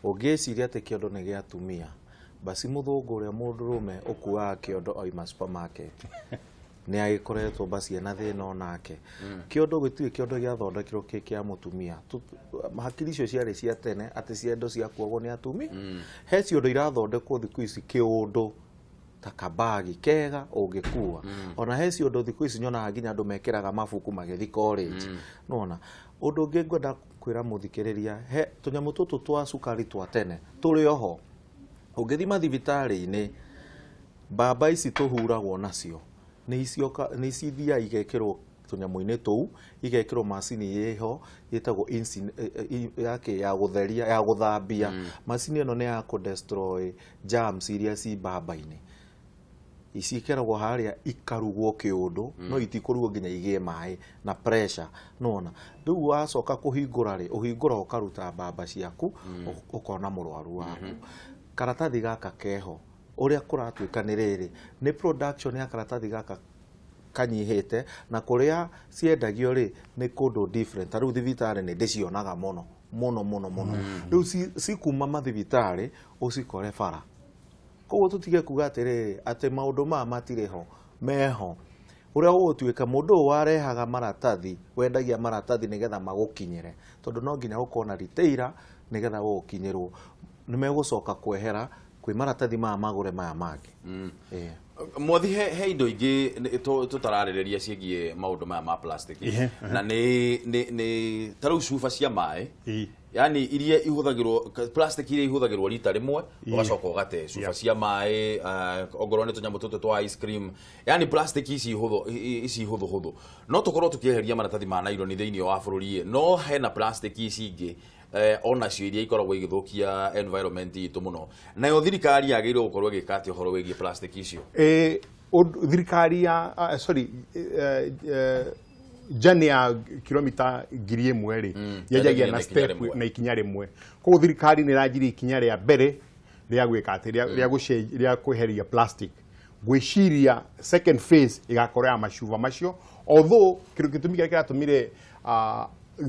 Ũngĩciria atĩ kĩondo nĩ gĩa atumia, basi mũthũngũ ũrĩa mũndũrũme ũkuaga kĩondo oima supermarket nĩ agĩkoretwo basi ena thĩna onake. Kĩondo gĩtirĩ kĩondo gĩathondekirwo kĩ kĩa mũtumia. Hakiri icio ciarĩ cia tene atĩ ciondo ciakuagwo nĩ atumia. He ciondo irathondekwo thikũ ici kĩũndũ ta kabagi kega ũngĩkua. Ona he ciondo thikũ ici nyonaga nginya andũ mekĩraga mabuku magĩthiĩ college. Nĩwona? Ũndũ ũngĩ ngwenda kwĩra mũthikĩrĩria, he tũnyamũ tũtũ twa cukari twa tene tũrĩ oho. Ũngĩthiĩ mathibitarĩ-inĩ, mbamba ici tũhuragwo nacio nĩ cithiaga igekĩrwo tũnyamũ-inĩ tũu, igekĩrwo macini ĩho ĩtagwo yake ya gũtheria, ya gũthambia. Macini ĩno nĩ ya kũ destroy germs iria ci mbamba-inĩ. Ici ikeragwo harĩa ikarugwo kĩũndũ, no itikũrugwo nginya igĩe maĩ na pressure. Nĩwona? Rĩu wacoka kũhingũra rĩ, ũhingũra ũkaruta mbamba ciaku, ũkona mũrwaru waku. Karatathi gaka keho, ũrĩa kũratuĩka nĩ rĩrĩ, nĩ production ya karatathi gaka kanyihĩte, na kũrĩa ciendagio rĩ, nĩ kũndũ different. Ta rĩu thibitarĩ nĩ ndĩcionaga mũno, mũno, mũno, mũno. Rĩu cikuma mathibitarĩ, ũcikore bara. Koguo tũtige kuga atĩrĩrĩ, atĩ maũndũ maya matirĩ ho, meho. Ũrĩa ũgũtuĩka mũndũ ũyũ warehaga maratathi, wendagia maratathi nĩgetha magũkinyĩre, tondũ no nginya gũkorwo na retailer nĩgetha ũgũkinyĩrwo, nĩ megũcoka kwehera kwĩ maratathi maya magũre maya mangĩ. Mwathi, he indo ingĩ tũtararĩrĩria ciĩgiĩ maũndũ maya ma plastic. Na nĩ ta rĩu cuba cia maĩ, yani iria ihũthagĩrwo, plastic iria ihũthagĩrwo rita rĩmwe ũgacoka ũgate, cuba cia maĩ, ongorwo nĩ tũnyamũ tũtũ twa ice cream, yani plastic ici hũthũ, ici hũthũ hũthũ, no tũkorwo tũkĩeheria maratathi ma naironi thĩinĩ wa bũrũri, no hena plastic ici ingĩ onacio iria ikoragwo igĩthũkia environment itũ mũno. Nayo thirikari yagĩrĩirwo gũkorwo ĩgĩka atĩa ũhoro wĩgiĩ plastic icio? Thirikari ya sorry, journey ya kilomita 1000 rĩ, yanjagia na step na ikinya rĩmwe. Koguo thirikari nĩ ĩranjirie ikinya rĩa mbere rĩa gwĩka atĩ rĩa kweheria plastic. Gwĩciria second phase ĩgakorwo ya macuba macio, although kĩndũ gĩtũmi kĩrĩa kĩratũmire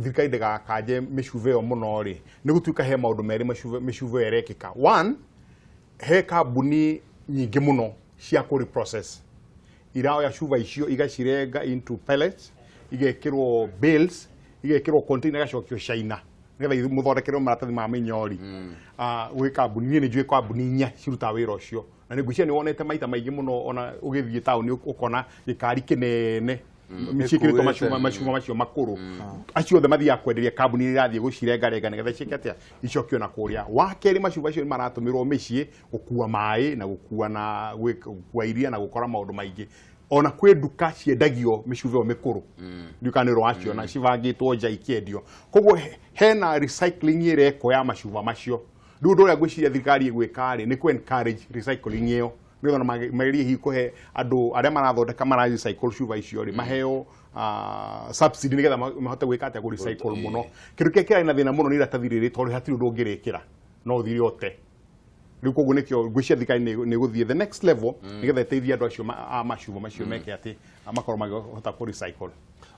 thirikari ndĩgakanje mĩcuba ĩyo mũno rĩ, nĩ gũtuĩka he maũndũ merĩ mĩcuba ĩyo ĩrekĩka. One, he kambuni nyingĩ mũno cia kũ reprocess, iraoya cuba icio igacirenga into pellets, igekĩrwo bales, igekĩrwo container, igacokio China nĩgetha mũthondekerwo maratathi ma mĩnyori. Gwĩ kambuni, niĩ nĩ njũĩ kambuni inya cirutaga wĩra ũcio, na nĩ ngwĩciria nĩ wonete maita maingĩ mũno, ona ũgĩthiĩ taũni ũkona gĩkari kĩnene ciĩkĩrĩtwo macuma macio makũrũ. Acio othe mathiaga kwenderia kambuni iria irathiĩ gũcirengarenga nĩgetha ciĩke atĩa, icokio na kũrĩa. Wa kerĩ, macuba macio nĩ maratũmĩrwo mĩciĩ gũkua maĩ na gũkua na gũkua iria na gũkora maũndũ maingĩ. Ona kwĩ nduka ciendagio mĩcuba ĩyo mĩkũrũ, ndiũĩ kana nĩ ũraciona cibangĩtwo nja ikĩendio. Koguo hena recycling ĩrekwo ya macuba macio. Rĩu ũndũ ũrĩa ngwĩciria thirikari ĩgwĩka rĩ, nĩ kũ encourage recycling ĩyo, nĩgetha ona magerie hihi kũhe andũ arĩa marathondeka mara recycle cuba icio rĩ, maheo subsidy nĩgetha mahote gwĩka atĩa, kũ recycle mũno. Kĩndũ kĩrĩa kĩrarĩ na thĩna mũno nĩ iratathi rĩrĩ, tondũ hatirĩ ũndũ ũngĩrĩkĩra, no ũthire ũte. Rĩu koguo nĩkĩo ngwĩciria thirikari nĩ ĩgũthiĩ the next level nĩgetha ĩteithie andũ acio a macuba macio meke atĩ makorwo makĩhota kũ recycle.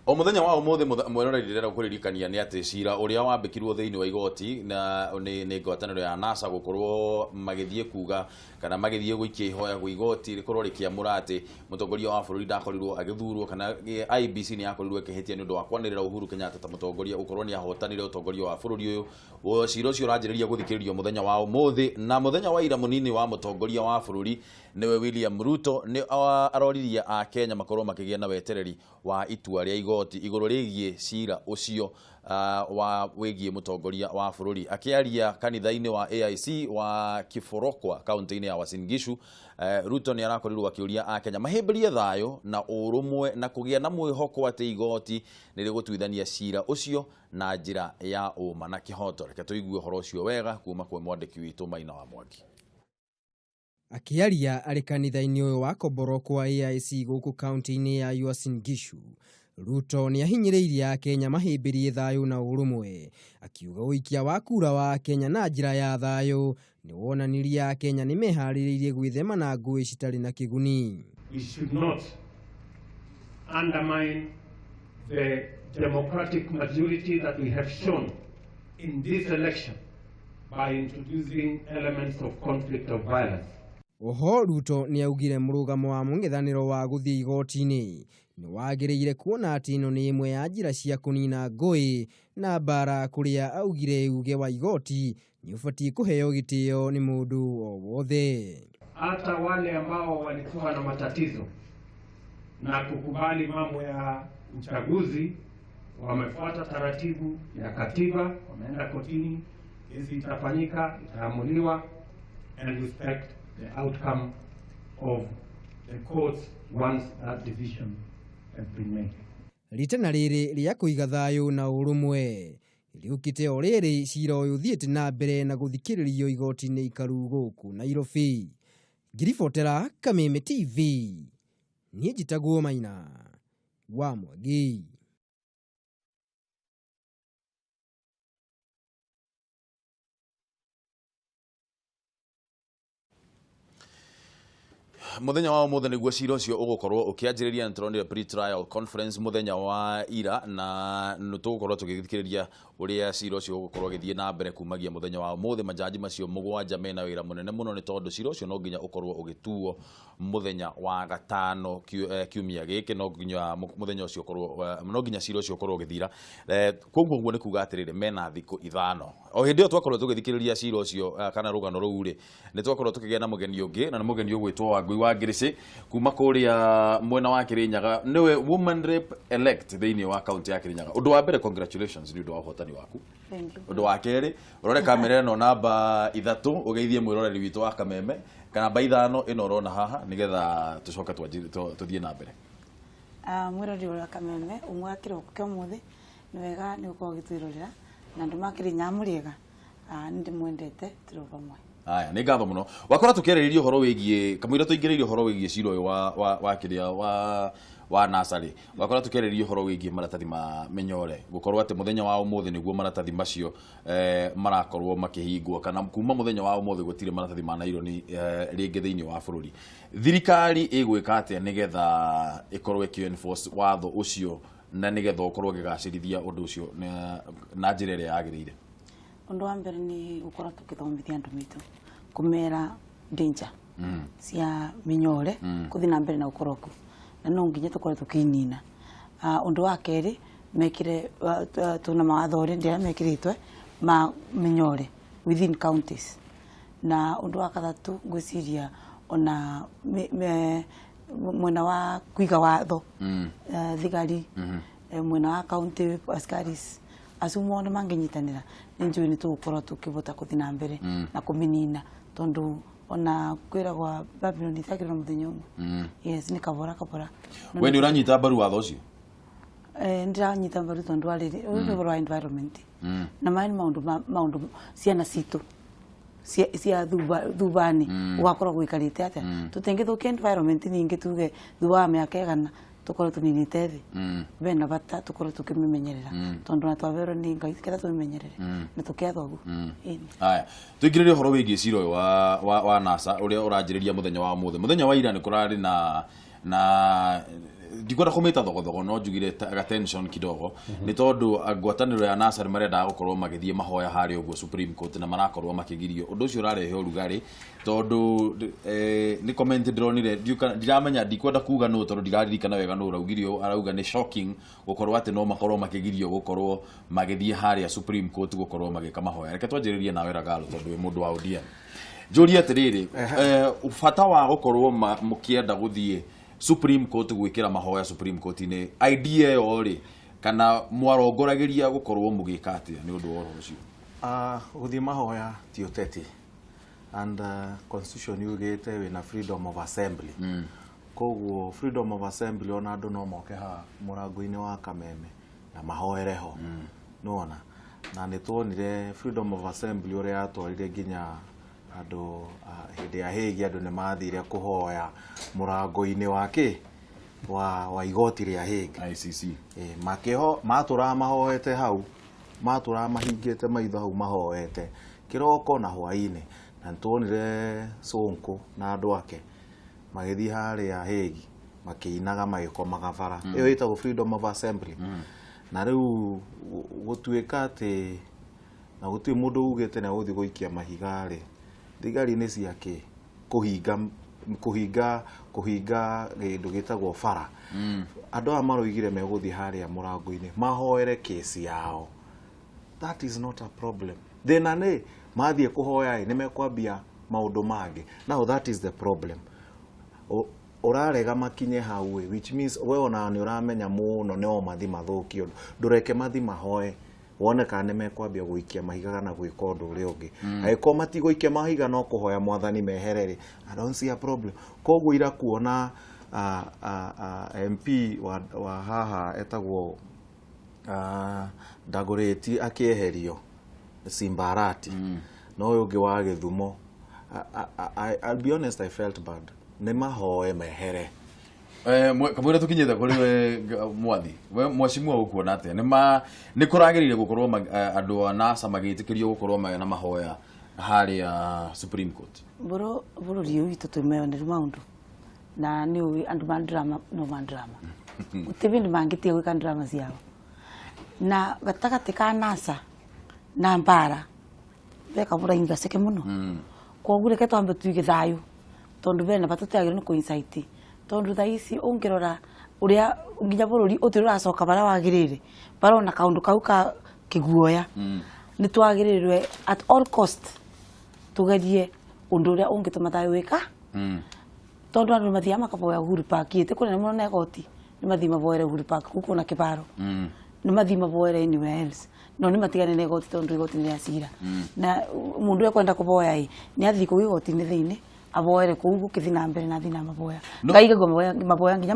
O mũthenya wa ũmũthĩ, mweroreri, ndĩrenda kũririkania nĩ atĩ cira ũrĩa wambĩkirwo thĩinĩ wa igoti na nĩ ngwatanĩro ya NASA gũkorwo magĩthiĩ kuga kana magĩthiĩ gũikia ihoya gwĩ igoti rĩkorwo rĩkĩamũra atĩ mũtongoria wa bũrũri ndakorirwo agĩthurwo, kana IEBC nĩ yakorirwo ĩkĩhĩtia nĩ ũndũ wa kwanĩrĩra Uhuru Kenyatta ta mũtongoria gũkorwo nĩ ahotanire ũtongoria wa bũrũri ũyũ. Cira ũcio ũranjĩrĩria gũthikĩrĩrio mũthenya wa ũmũthĩ, na mũthenya wa ira mũnini wa mũtongoria wa bũrũri nĩwe William Ruto nĩ aroririe a Kenya makorwo makĩgĩa na wetereri wa itua rĩa igoti igũrũ rĩgiĩ cira ũcio wa wĩgiĩ mũtongoria wa bũrũri. Akĩaria kanitha-inĩ wa AIC wa Kiforokwa kaunti-inĩ ya Uasin Gishu, Ruto nĩ arakorirwo akĩũria a Kenya mahĩmbĩrie thayũ na ũrũmwe na kũgĩa na mwĩhoko atĩ igoti nĩ rĩgũtuithania cira ũcio na njĩra ya ũma na kĩhoto. Reke tũigue ũhoro ũcio wega kuma kwĩ mwandĩki witũ Maina wa Mwangi. Akĩaria arĩ kanitha-inĩ ũyũ wa Koborokwa AIC gũkũ kaunti-inĩ ya Uasin Gishu, Ruto nĩ ahinyĩrĩirie Akenya mahĩmbĩrie thayũ na ũrũmwe, akiuga ũikia wa kura wa Kenya na njĩra ya thayũ nĩ wonanirie Akenya nĩ meharĩrĩirie gwĩthema na ngũĩ citarĩ na kĩguni. We should not undermine the democratic maturity that we have shown in this election by introducing elements of conflict or violence. Oho Ruto nĩ augire mũrũgamo wa mũng'ethanĩro wa gũthiĩ igoti-inĩ nĩ wagĩrĩire kuona atĩ ĩno nĩ ĩmwe ya njĩra cia kũnina ngũĩ na mbara, kũrĩa augire uge wa igoti nĩ ũbatiĩ kũheo gĩtĩo nĩ mũndũ o wothe. Hata wale ambao walikuwa na matatizo na kukubali mambo ya uchaguzi wamefuata taratibu ya katiba, wameenda kotini, kesi itafanyika, itaamuliwa, and respect the outcome of the courts once that decision has been made. Ritana rĩrĩ rĩa kũiga thayũ na ũrũmwe rĩũkĩte o rĩrĩ cira ũyũ ũthiĩte na mbere na gũthikĩrĩrio igoti-inĩ ikaru gũkũ Nairobi. Ngiribotera Kameme TV, niĩ njĩtagwo Maina wa Mwangi. Muthenya wa umuthi niguo cira ucio ugukorwo ukianjiriria. Nituronire pre-trial conference muthenya wa ira, na nitugukorwo tugithikiriria uria cira ucio ugukorwo ugithie na mbere kumagia muthenya wa umuthi. Majaji macio mugwanja mena wira munene muno, ni tondu cira ucio no nginya ukorwo ugituo muthenya wa gatano kiumia giki. No nginya muthenya ucio ukorwo no nginya cira ucio ukorwo ugithira. Koguo uguo ni kuga atiriri, mena thiku 5. O hindi ĩyo twakorwo tugithikiriria cira ucio kana rugano rũu rĩ, nĩ twakorwo tukĩgĩa na mũgeni ũngĩ, na nĩ mũgeni ũgwĩtwo Wangui wa Ngĩrĩcĩ kuma kũrĩa mwena wa Kĩrĩnyaga, nĩwe woman rep elect thĩinĩ wa kaunti ya Kĩrĩnyaga. Ũndũ wa mbere, congratulations nĩ ũndũ wa ũhotani waku. Thank you. Ũndũ wa kerĩ, ũrore kamera ĩno namba 3, ũgeithie mwĩroreri witũ wa Kameme, kana namba 5 ĩno ũrona haha, nĩgetha tũcoke tũthiĩ na mbere. Mwĩroreri ũrĩa Kameme ũmwe wa kĩroko kĩa ũmũthĩ, nĩ wega nĩ gũkorwo ũgĩtwĩrorera, na andũ ma Kĩrĩnyaga mũrĩega, nĩ ndĩmwendete, tũrĩ o vamwe. Aya, nĩ ngatho mũno. Wakora tũkĩarĩrĩria ũhoro wĩgiĩ kamũira tũingĩrĩire ũhoro wĩgiĩ cira ũyũ wa kĩrĩa wa nasarĩ, wakora tũkĩarĩrĩria ũhoro wĩgiĩ maratathi ma mĩnyore, gũkorwo atĩ mũthenya wa ũmũthĩ nĩguo maratathi macio marakorwo makĩhingwo, kana kuma mũthenya wa ũmũthĩ gũtirĩ maratathi ma naironi rĩngĩ thĩinĩ wa bũrũri. Thirikari ĩgwĩka atĩa nĩgetha ĩkorwo ĩkĩ enforce watho ũcio, na nĩgetha ũkorwo ũgĩgacĩrithia ũndũ ũcio na njĩra ĩrĩa yagĩrĩire? Ũndũ wa mbere nĩ gũkorwo tũkĩthomithia andũ maitũ, kũmera danger cia mĩnyore kũthiĩ na mbere na gũkorwo kuo, na no nginya tũkorwo tũkĩinina. Ũndũ wa kerĩ, mekĩre tuna mawatho already arĩa mekĩrĩtwe ma mĩnyore within counties. Na ũndũ wa gatatũ, ngwĩciria ona mwena wa kũiga watho, thigari, mwena wa county askaris acio mone mangĩnyitanĩra, nĩ njũĩ nĩ tũgũkorwo tũkĩbota kũthiĩ na mbere na kũmĩnina, tondũ ona kwĩragwa Babylon ĩtakĩrwo na mũthenya ũmwe. Yes, nĩ kabora kabora. We nĩ ũranyita mbaru watho ũcio? Ndĩranyita mbaru tondũ wa rĩrĩ, ũyũ nĩ ũhoro wa environment, na maya nĩ maũndũ ciana citũ cia thubani gũgakorwo gũikarĩte atĩa. Tũtingĩthũkia environment ningĩ tuge thutha wa mĩaka ĩgana tũkorwo tũninĩte thĩ. Bena bata tũkorwo tũkĩmĩmenyerera, tondũ na twaberwo nĩ Ngai ketha tũmĩmenyerere na tũkĩathwo ũguo. Ĩni. Aya, tũingĩrĩre ũhoro wĩgiĩ cira ũyũ wa NASA ũrĩa ũranjĩrĩria mũthenya wa ũmũthĩ. Mũthenya wa ira nĩ kũrarĩ na ndikwenda kũmĩta thogothogo, no njugire ga tension kidogo, nĩ tondũ ngwatanĩro ya NASA nĩ marendaga gũkorwo magĩthiĩ mahoya harĩa ũguo Supreme Court, na marakorwo makĩgirio. Ũndũ ũcio ũrarehe ũrugarĩ, tondũ nĩ comment ndĩronire, ndiramenya, ndikwenda kuga nũ tondũ ndiraririkana wega nũ ũraugire ũũ, arauga nĩ shocking gũkorwo atĩ no makorwo makĩgirio gũkorwo magĩthiĩ harĩa Supreme Court gũkorwo magĩka mahoya. Reke twanjĩrĩrie nawe Ragalo, tondũ wĩ mũndũ wa ODM. Njũrie atĩrĩrĩ, bata wa gũkorwo mũkĩenda gũthiĩ Supreme Court gwĩkĩra mahoya Supreme Court-inĩ, idea ĩyo rĩ, kana mwarongoragĩria gũkorwo mũgĩka atĩa nĩ ũndũ wa ũhoro ũcio? Gũthiĩ mahoya ti ũteti, and constitution yugĩte wĩna freedom of assembly. Koguo freedom of assembly, ona andũ no moke haha mũrango-inĩ wa Kameme na mahoere ho. Nĩwona, na nĩ tuonire freedom of assembly ũrĩa yatwarire nginya andũ hĩndĩ ya Hague, andũ nĩ mathire kũhoya mũrango-inĩ wa kĩ wa igoti rĩa Hague. ICC. Makĩho matũraga mahoete hau, matũraga mahingĩte maitho hau mahoete kĩroko na hwaĩ-inĩ, na nĩtuonire Sonko na andũ ake magĩthiĩ harĩa Hague makĩinaga magĩkomaga bara. Ĩyo ĩtagwo freedom of assembly. Na rĩu gũtuĩka atĩ na gũtirĩ mũndũ ugĩte nĩ agũthiĩ gũikia mahiga rĩ, thigari nĩ ciakĩ kũhinga kĩndũ gĩtagwo bara. Andũ aya maroigire megũthiĩ harĩa mũrango-inĩ mahoere kesi yao. That is not a problem. Thĩna nĩ mathiĩ kũhoya ĩ, nĩ mekwambia maũndũ mangĩ. Now that is the problem. Ũrarega makinye hau ĩ, which means we ona nĩ ũramenya mũno nĩ o mathi mathũkie ũndũ. Ndũreke mathi mahoe wone kana nĩ mekwambia gũikia mahiga kana gwĩka ũndũ ũrĩa ũngĩ. Angĩkorwo matigũikia mahiga no kũhoya mwathani mehere rĩ, I don't see a problem. Koguo ira kuona MP wa haha etagwo Dagoretti akĩeherio Simbarati, na ũyũ ũngĩ wa Gĩthumo, I'll be honest, I felt bad. Nĩ mahoe mehere. Kamũira tũkinyĩte kũrĩ we mwathi, we mwacimua, ũkuona atĩa? Nĩ ma nĩ kũragĩrĩire gũkorwo andũ a NASA magĩtĩkĩrio gũkorwo mena mahoya harĩa Supreme Court? Bũrũri ũyũ witũ twĩmeyoneru maũndũ. Na nĩ ũĩ andũ ma drama no ma drama. Gũtirĩ bĩndĩ mangĩtiga gwĩka drama ciao. Na gatagatĩ ka NASA na mbara beka buraini gaceke mũno. Koguo reke twambe tuige thayũ tondũ bena bata tũtiagĩrĩirwo nĩ kũ-incite tondũ thaa ici ũngĩrora ũrĩa nginya bũrũri ũtirĩ ũracoka barĩa wagĩrĩire barona kaũndũ kau ka kĩguoya. Nĩ twagĩrĩirwe at all cost tugerie ũndũ ũrĩa ũngĩtũma thayũ wĩka tondũ andũ nĩmathiaga makaboya Uhuru Park ĩtĩ kũnene mũno na igoti nĩmathiĩ maboere Uhuru Park kũu kwĩna kĩbaro nĩmathiĩ maboere anywhere else no nĩmatigane na igoti tondũ igoti nĩ rĩa cira. Na mũndũ ekwenda kũboya ĩ nĩ athiĩ kũu igoti-inĩ thĩinĩ aboere kũu gũkĩthiĩ na mbere na athiĩ na maboya. Ngaigua maboya maboya nginya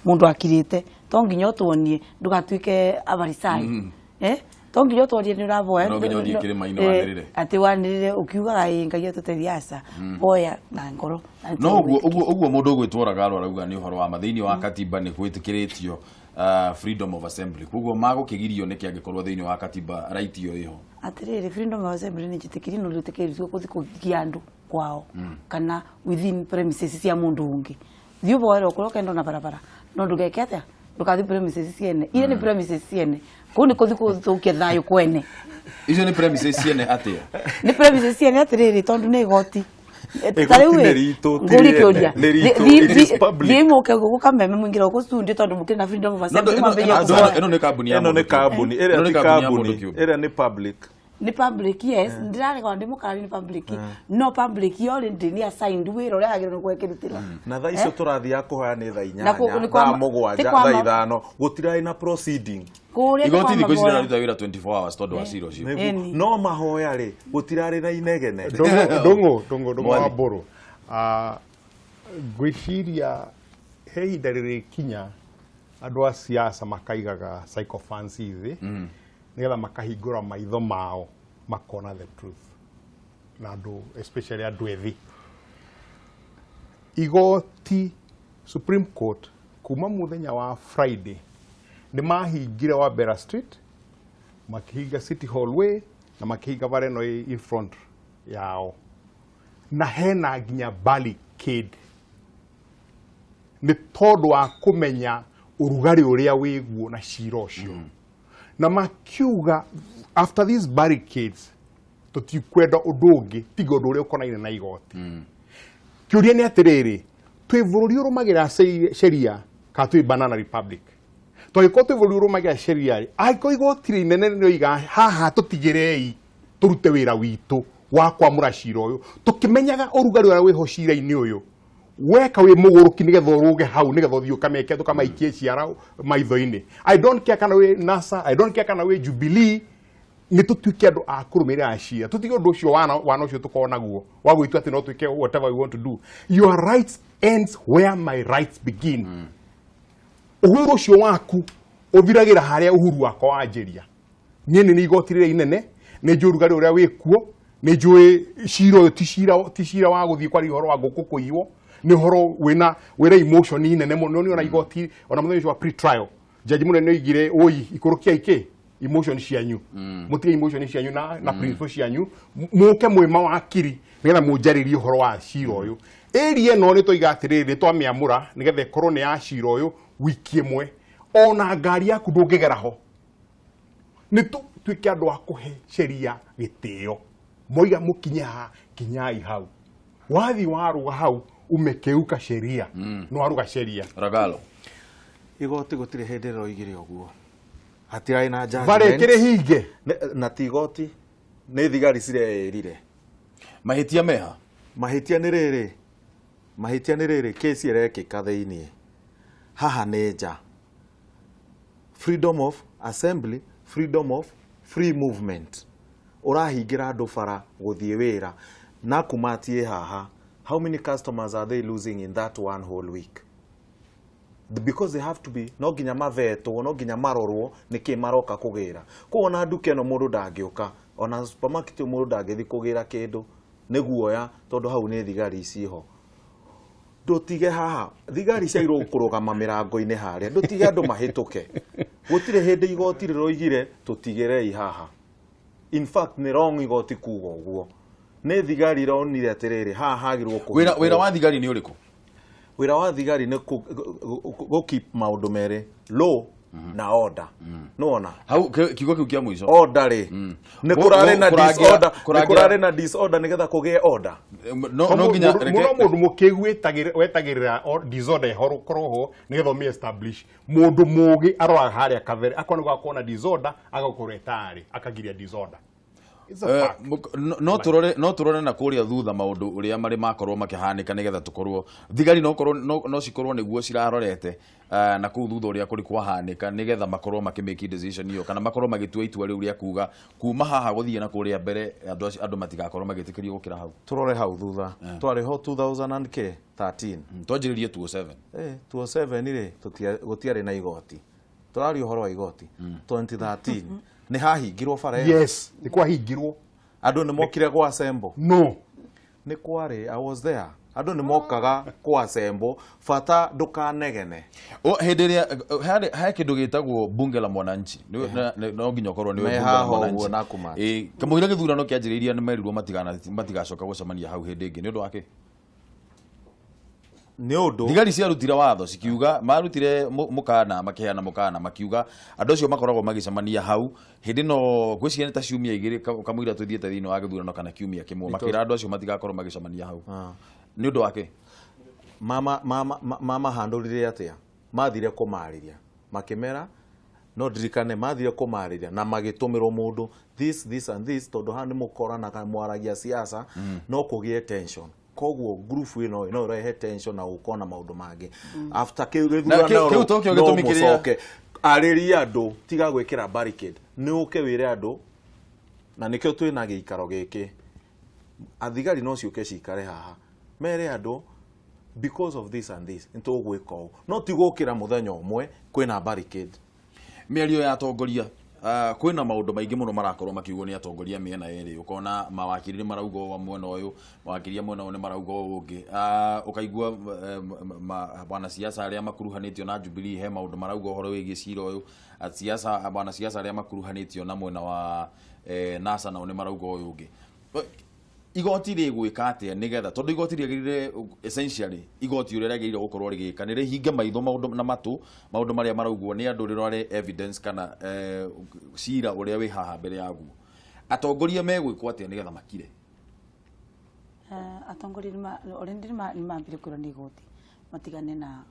mũndũ akirĩte to nginya ũtuonie ndũgatuĩke avarisai. To nginya ũtuonie nĩ ũraboya. No nginya ũthiĩ kĩrĩma-inĩ wanĩrĩre. Atĩ wanĩrĩre ũkiugaga ĩ Ngai atũteithie aca. Boya na ngoro. No ũguo ũguo ũguo mũndũ ũgwĩtwo Ragaro arauga nĩ ũhoro wa ma thĩinĩ wa katiba nĩ gwĩtĩkĩrĩtio freedom of assembly, koguo magũkĩgirio nĩkĩ angĩkorwo thĩinĩ wa katiba right ĩyo ĩho? Atĩrĩrĩ, freedom of assembly nĩ njĩtĩkĩrie no ndwĩtĩkĩrĩtio gũthiĩ kũgiria andũ kwao kana within premises cia mũndũ ũngĩ. Thiĩ ũboere o kũrĩa ũkenda ona barabara no ndũgeke atĩa, ndũgathiĩ premises ciene iria nĩ premises ciene kũu nĩ kũthiĩ gũthũkia thayũ kwene. Icio nĩ premises ciene atĩa? Nĩ premises ciene atĩrĩrĩ, tondũ nĩ igoti. Igoti nĩ ritũ, ti Ngũrie rĩene, kĩũria. nĩ ritũ, it is public. Thiĩ mũke gũkũ Kameme mũingĩre gũkũ studio tondũ mũkĩrĩ na freedom of assembly, mwambĩrĩrie kũhoya. Ĩno nĩ kambuni ya Ĩno nĩ mũndũ kĩũmbe. kambuni, ĩrĩa Ĩno nĩ ti kambuni ya kambuni, mũndũ kĩũmbe. ĩrĩa nĩ public. Nĩ public, yes, ndĩrarega ndĩ mũkarari nĩ public. No public already nĩ assigned wĩra ũrĩa agĩrĩirwo nĩ gwekĩrutĩra. Na thaa icio tũrathiaga kũhoya nĩ thaa Na 8, nĩ kwa thaa ti 7, kwa thaa 5, gũtirarĩ na proceeding. Kũrĩa nĩ Igoti kwa thikũ ici mahoya. rĩraruta wĩra 24 hours tondũ wa cira ũcio. Nĩguo. Ĩni. No mahoya rĩ, gũtirarĩ na inegene. Ndũng'ũ ndũng'ũ ndũng'ũ wa Mwathi. Mbũrũ. Ngwĩciria he ihinda rĩrĩkinya andũ a siasa makaigaga sycophancy thĩ nĩgetha makahingũra maitho mao makona the truth, na andũ especially andũ ethĩ. Igoti Supreme Court kuma mũthenya wa Friday nĩ mahingire Wabera Street, makĩhinga City Hall Way na makĩhinga bara ĩno ĩ in front yao, na hena nginya barricade nĩ tondũ wa kũmenya ũrugarĩ ũrĩa wĩguo na cira ũcio. Na makiuga after these barricades tũtikwenda ũndũ ũngĩ tiga ũndũ ũrĩa ũkonaine na igoti. Kĩũria nĩ atĩrĩrĩ, twĩ bũrũri ũrũmagĩrĩra sheria kana twĩ banana republic? Twagĩkorwo twĩ bũrũri ũrũmagĩrĩra sheria rĩ, angĩkorwo igoti rĩnene nĩrĩoiga haha tũtigĩrei tũrute wĩra witũ wa kwamũra cira ũyũ, tũkĩmenyaga ũrugarĩ ũrĩa wĩho cira-inĩ ũyũ, weka wĩ mũgũrũki nĩgetha ũrũge hau nĩgetha ũthiĩ ũkameke tũkamaikie ciara maitho-inĩ. I don't care kana wĩ NASA, I don't care kana wĩ Jubilee, nĩ tũtuĩke andũ a kũrũmĩrĩra cira, tũtige ũndũ ũcio wana ũcio tũkorwo naguo wa gwĩtua atĩ no twĩke whatever we want to do. Your rights ends where my rights begin. Uhuru ũcio waku ũthiragĩra harĩa uhuru wakwa wanjĩria. Niĩ nĩ igoti rĩrĩa inene, nĩ njũĩ ũrugarĩ ũrĩa wĩkuo, nĩ njũĩ cira ũyũ ti cira wa gũthiĩ kwaria ũhoro wa ngũkũ kũiywo, nĩ ũhoro wĩna emotion nene mũno. Nĩ ona igoti, ona mũthenya ũcio wa pre-trial, jaji mũnene oigire, oi, ikũrũkiai kĩ emotion cianyu, mũtige emotion cianyu na principle cianyu, mũke mwĩ mawakiri nĩgetha mũnjarĩrie ũhoro wa cira ũyũ. Area ĩno nĩ twoiga atĩrĩrĩ, nĩ twamĩamũra nĩgetha ĩkorwo nĩ ya cira ũyũ wiki ĩmwe, ona ngari yaku ndũngĩgera ho. Nĩ tũtuĩke andũ a kũhe sheria gĩtĩo, moiga mũkinye haha, kinyai hau, wathiĩ warũga hau umekeuka sheria, nĩ waruga sheria. Ragalo. Igoti gũtirĩ hĩndĩ rĩroigire ũguo, hatirarĩ na judgment. Bara ĩkĩrĩ hinge. Na ti igoti, nĩ thigari cireĩrire. Mahĩtia meha? Mahĩtia nĩ rĩrĩ, mahĩtia nĩ rĩrĩ, kesi ĩrekĩka thĩiniĩ, haha nĩ nja. Freedom of assembly, freedom of free movement. Ũrahingĩra andũ bara gũthiĩ wĩra na kumatie haha. How many customers are they losing in that one whole week? Because they have to be, no nginya mavetwo, no nginya marorwo nĩkĩ maroka kũgĩra. Koguo ona nduka ĩno mũndũ ndangĩũka, ona supermarket mũndũ ndangĩthiĩ kũgĩra kĩndũ nĩ guoya, tondũ hau nĩ thigari ciho. Ndũtige haha, thigari ciagĩrĩirwo kũrũgama mĩrango-inĩ harĩa, ndũtige andũ mahĩtũke. Gũtirĩ hĩndĩ igoti rĩroigire tũtigĩrei haha. In fact nĩ wrong igoti kuga ũguo. Nĩ thigari ironire atĩrĩrĩ, haha hagĩrĩirwo kũhingwo. Wĩra wa thigari nĩ ũrĩkũ? Wĩra wa thigari nĩ gũ keep maũndũ merĩ, law na order. Nĩwona hau kiugo kĩu kĩa mũico order rĩ, nĩ kũrarĩ na disorder, nĩ kũrarĩ na disorder nĩgetha kũgĩe order. No no nginya Mũno mũndũ mũkĩgu wetagĩrĩra disorder ĩkorwo ho nĩgetha ũmĩ establish. Mũndũ mũgĩ aroraga harĩa kabere, akorwo nĩ gwakorwo na disorder agakorwo ĩtarĩ, akagiria disorder. No turore na kuria thutha maundu uria mari makorwo makihanika nigetha tukorwo thigari no korwo no cikorwo niguo cirarorete na kuu thutha uria kuri kwahanika nigetha makorwo makimake decision iyo kana makorwo magitua itua riu ria kuga kuma haha guthie na kuria mbere andu matigakorwo magitikirio gukira hau. Turore hau thutha twari ho 2013 twanjiririe 2007 2007 ri gutiari na igoti, turaria uhoro wa igoti 2013 nĩ hahingirwo bara ĩyo. Yes, nĩ kwahingirwo. Andũ nĩ mokire kwa assemble. No. Nĩ kwarĩ, I was there. Andũ nĩ mokaga kwa assemble, bata ndũkanegene. O hĩndĩ ĩrĩa he kĩndũ gĩtagwo bunge la mwananchi. No nginya ũkorwo nĩ bunge la mwananchi. Kamũira gĩthurano kĩanjĩrĩirie nĩ merirwo matigacoka gũcemania hau hĩndĩ ĩngĩ. Nĩ ũndũ wa kĩ? Nĩ ũndũ thigari ciarutire watho cikiuga marutire mukana makiheana mukana makiuga andũ acio makoragwo magĩcemania hau hĩndĩ no ngwĩciria nĩ ta ciumia igĩrĩ kamũira tũthiĩte thĩinĩ wa gĩthurano kana kiumia kĩmwe makĩra andũ acio matigakorwo magĩcemania hau. Nĩ ũndũ wake mama handũrire atĩa? Mathire kũmarĩria makĩmera no ndirikane mathire kũmarĩria na magĩtũmĩrwo mũndũ this this and this tondũ haha nĩ mũkoranaga mwaragia siasa no kũgĩe tension. Koguo group ĩno no ĩrehe tension na gũkorwo na maũndũ mangĩ. After kĩu gĩthurano kĩu tokĩo gĩtũmi kĩrĩa arĩria andũ tiga gwĩkĩra barricade, nĩ ũke wĩre andũ na nĩkĩo twĩna gĩikaro gĩkĩ. Athigari no ciũke cikare haha mere andũ because of this and this nĩ tũgwĩka ũũ, no ti gũkĩra mũthenya ũmwe kwĩna barricade. Mĩario ya atongoria kwĩna maũndũ maingĩ mũno marakorwo makiugwo nĩ atongoria mĩena ĩrĩ, ũkona mawakiri nĩ marauga ũũ mwena ũyũ, mawakiri a mwena ũyũ nĩ marauga ũũ ũngĩ, ũkaigua wanasiasa arĩa makuruhanĩtio na Jubilee he maũndũ marauga ũhoro wĩgiĩ cira ũyũ, wanasiasa arĩa makuruhanĩtio na mwena wa NASA nao nĩ marauga ũyũ ũngĩ. Igoti rĩgwĩka atĩa nĩgetha tondũ igoti rĩagĩrĩire essentially igoti ũrĩa rĩagĩrĩire gũkorwo rĩgĩka nĩ rĩhinge maitho maũndũ na matũ maũndũ marĩa maraugwo nĩ andũ rĩrore evidence kana cira ũrĩa wĩ haha mbere yaguo. Atongoria megwĩkwo atĩa nĩgetha makire? Atongoria already nĩ mambire kwĩrwo nĩ igoti matigane na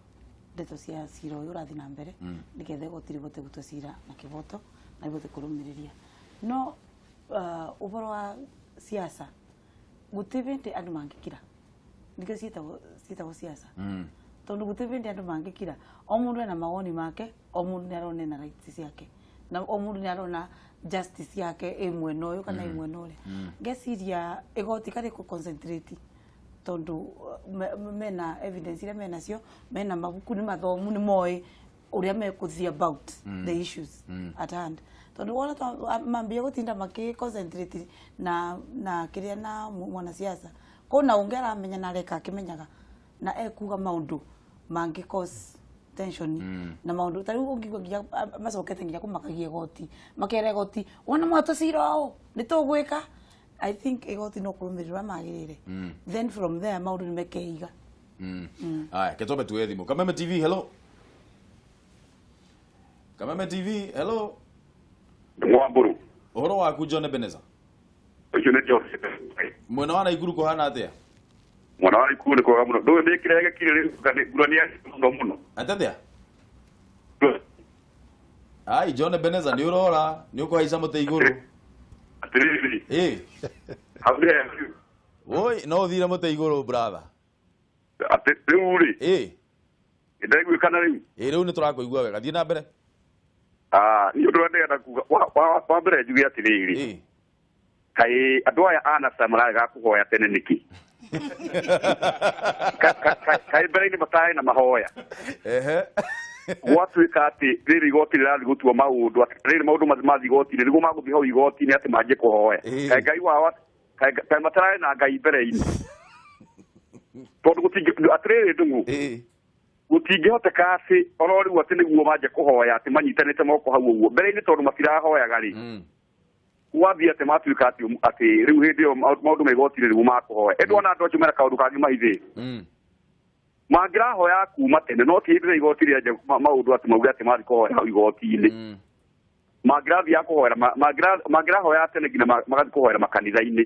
ndeto cia cira ũyũ ũrathiĩ na mbere nĩgetha igoti rĩhote gũtua cira na kĩhoto na rĩhote kũrũmĩrĩria. No ũhoro wa siasa gũtirĩ hĩndĩ andũ mangĩkira, nĩkĩo ciĩtagwo siasa, tondũ gũtirĩ hĩndĩ andũ mangĩkira. O mũndũ ena mawoni make, o mũndũ nĩ arona ena rights ciake, na o mũndũ nĩ arona justice yake ĩ mwena ũyũ kana ĩ mwena ũrĩa. Ngeciria igoti karĩ kũ concentrate tondũ mena evidence iria menacio, mena mabuku nĩ mathomu, nĩ moĩ ũrĩa mekũthiĩ about the issues at hand. Tondũ wona mambia gũtinda makĩ concentrate na kĩrĩa na mwanasiasa kũna ũngĩ aramenya na areka akĩmenyaga na ekuga maũndũ mangĩ cause tension na maũndũ ta rĩu ũngĩigua nginya macokete nginya kũmakagia igoti makera igoti wona mwatũ cira ũũ nĩ tũgwĩka. I think igoti no kũrũmĩrĩra magĩrĩire, then from there maũndũ nĩ mekeiga. Aya ketobe tuwe thimũ. Kameme TV, hello. Kameme TV, hello. Mwamburu. Ũhoro waku John Ebenezer? Ũcio nĩ John. Mwena wa Naikuru kũhana atĩa? Mwena wa Naikuru nĩ kwega mũno. Ndũĩ nĩ kĩrĩa gĩkire rĩu ngura nĩ mũno mũno. Atĩa? Ai John Ebenezer nĩ ũrora, nĩ ũkũhaica mũtĩ igũrũ. Atĩrĩrĩ. Ĩ. Hau nĩ. Oi, no ũthire mũtĩ igũrũ brother. Atĩ rĩu rĩ. Ĩ. Ndĩraiguĩkana rĩu? Ĩ rĩu nĩ tũrakũigua wega. Thiĩ na mbere. Nĩ ũndũ ũrĩa ndĩrenda kuga wa mbere njuge atĩrĩrĩ, kaĩ andũ aya a NASA mararega kũhoya tene nĩkĩ? Kaĩ mbere-inĩ matarĩ na mahoya? Gwatuĩka atĩ rĩrĩ igoti rĩrathiĩ gũtua maũndũ, rĩrĩ maũndũ mathiĩ igoti-inĩ nĩguo magũthiĩ hau igoti-inĩ atĩ manjie kũhoya. Kaĩ Ngai wao, kaĩ matararĩ na Ngai mbere-inĩ? Tondũ atĩrĩrĩ ndũng'ũ, gũtingĩhoteka atĩ oro rĩu atĩ nĩguo manjie kũhoya atĩ manyitanĩte moko hau ũguo mbere-inĩ tondũ matirahoyaga rĩ, gwathiĩ atĩ matuĩka atĩ rĩu hĩndĩ ĩyo maũndũ ma igoti-inĩ nĩguo makũhoya. Ĩndĩ wona andũ acio mena kaũndũ kangĩ mahithĩte. Mangĩrahoya kuma tene no ti hĩndĩ ĩrĩa igoti rĩanjia maũndũ atĩ mauge atĩ mathiĩ kũhoera hau igoti-inĩ. Mangĩrathiaga kũhoera mangĩrahoya tene nginya magathiĩ kũhoera makanitha-inĩ.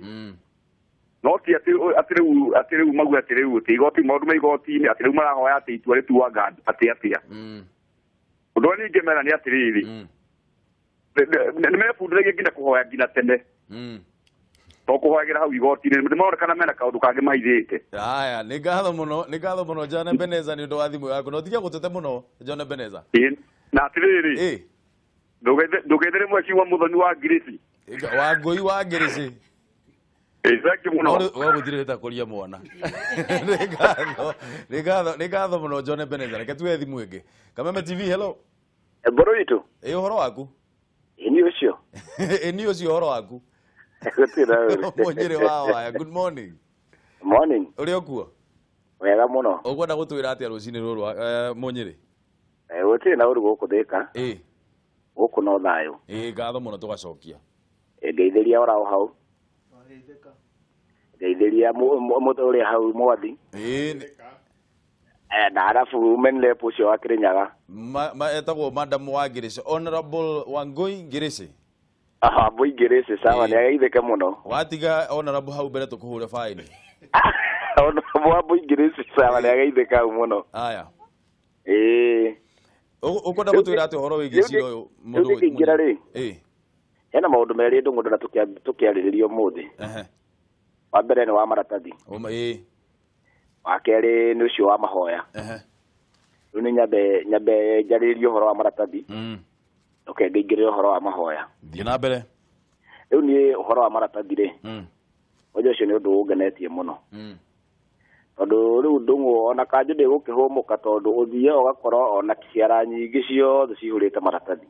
No ti atĩ atĩ rĩu mauge atĩ rĩu atĩ igoti maũndũ ma igoti-inĩ atĩ rĩu marahoya atĩ itua rĩtuanga atĩ atĩa. Ũndũ ũrĩa ningĩ mera nĩ atĩrĩrĩ, nĩ mebundithagia nginya kũhoya nginya tene. To kũhoyagĩra hau igoti-inĩ nĩ maronekana mena kaũndũ kangĩ mahithĩte. Haya, nĩ ngatho mũno, nĩ ngatho mũno John Ebeneza nĩ ũndũ wa thimũ yaku. Na ũtige gũtete mũno John Ebeneza. Na atĩrĩrĩ, ndũgeithere mweci wa Muthoni wa Ngirĩci. Wa Ngũi wa Ngirĩci. Thank you mũno. We gũtirĩ rĩtakũria mwana. Nĩ ngatho, nĩ ngatho mũno John Ebeneza. Reke tuoe thimũ ĩngĩ. Kameme TV, hello. Mboro itũ. Ĩ ũhoro waku? Ĩ ni ũcio. Ĩ ni ũcio ũhoro waku? Gũtirĩ na ũru. Mũnyĩrĩ wa waya. Good morning. Morning. Ũrĩ okuo? Wega mũno. Ũkwenda gũtwĩra atĩa rũcinĩ rũrũ Mũnyĩrĩ? Gũtirĩ na ũru gũkũ Thĩka. Gũkũ no thayũ. Ngatho mũno tũgacokia. Ngeithĩria ora o hau. Ngeithĩria mũndũ ũrĩa hau mwathi. Na arabu menlep ũcio wa Kĩrĩnyaga. Etagwo Madam wa Ngĩrĩcĩ, Honorable Wangũi Ngĩrĩcĩ. Aha, Wangũi Ngĩrĩcĩ, sawa, nĩ ageithĩke mũno. Watiga Honorable hau mbere tũkũhũre faini. Honorable Wangũi Ngĩrĩcĩ, sawa, nĩ ageithĩka hau mũno. Haya. Ũkwenda gũtwĩra atĩ ũhoro wĩgiĩ cira ũyũ mũndũ Rĩu ngĩingĩra rĩ? Hena maũndũ merĩ ndũng'ũndũ na tũkĩarĩrĩria ũmũthĩ. Wa mbere nĩ wa maratathi. Wa kerĩ nĩ ũcio wa mahoya. Rĩu nĩ nyambe njarĩrĩrie ũhoro wa maratathi. Okay, ngĩingĩrĩre ũhoro wa mahoya. Thiĩ na mbere. Rĩu niĩ ũhoro wa maratathi rĩ, ũndũ ũcio nĩ ũndũ ũngenetie mũno. Tondũ rĩu ndũng'ũ ona kanjũ ndĩgũkĩhũmũka tondũ ũthiaga ũgakora ona ciara nyingĩ ciothe cihũrĩte maratathi.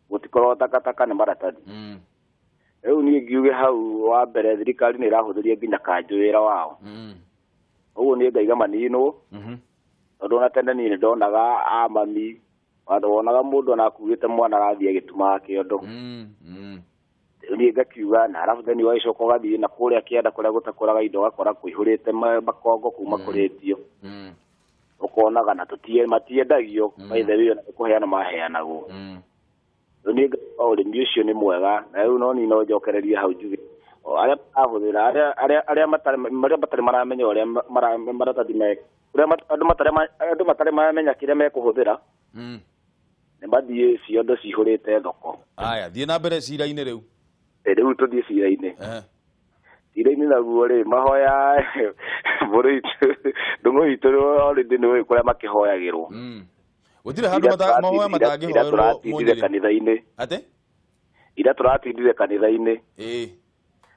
Gũtikorwo takataka nĩ maratathi. Rĩu niĩ ngiuge hau wa mbere thirikari nĩ ĩrahũthĩria nginya kanjũ wĩra wao. Ũguo niĩ ngaiga maninwo. Tondũ ona tene niĩ nĩndonaga a mami, wonaga mũndũ ona akuĩte mwana arathiĩ agĩtumaga kĩondo. Rĩu niĩ ngakiuga na arabu then ũgagĩcoka ũgathiĩ na kũrĩa kĩanda kũrĩa gũtakũraga indo ũgakora kũihũrĩte makongo kuma kũrĩtio. Ũkonaga na matiendagio, by the way ona nĩ kũheana maheanagwo. Rĩu niĩ ngauga ũrĩmi ũcio nĩ mwega, na rĩu no niĩ no njokererie hau njuge arĩa marahũthĩra, arĩa matarĩ maramenya ũrĩa maratathi me, ũrĩa andũ matarĩ maramenya kĩrĩa mekũhũthĩra, nĩ mathiĩ ciondo cihũrĩte thoko. Aya, thiĩ na mbere cira-inĩ rĩu. Rĩu tũthiĩ cira-inĩ. Cira-inĩ naguo rĩ, mahoya mbũrũ itũ, ndũng'ũ itũ already nĩ ũĩ kũrĩa makĩhoyagĩrwo. Gũtirĩ handũ mahoya matangĩhoerwo Mũnyĩrĩ. Kanitha-inĩ. Atĩ? Ira tũratindire kanitha-inĩ.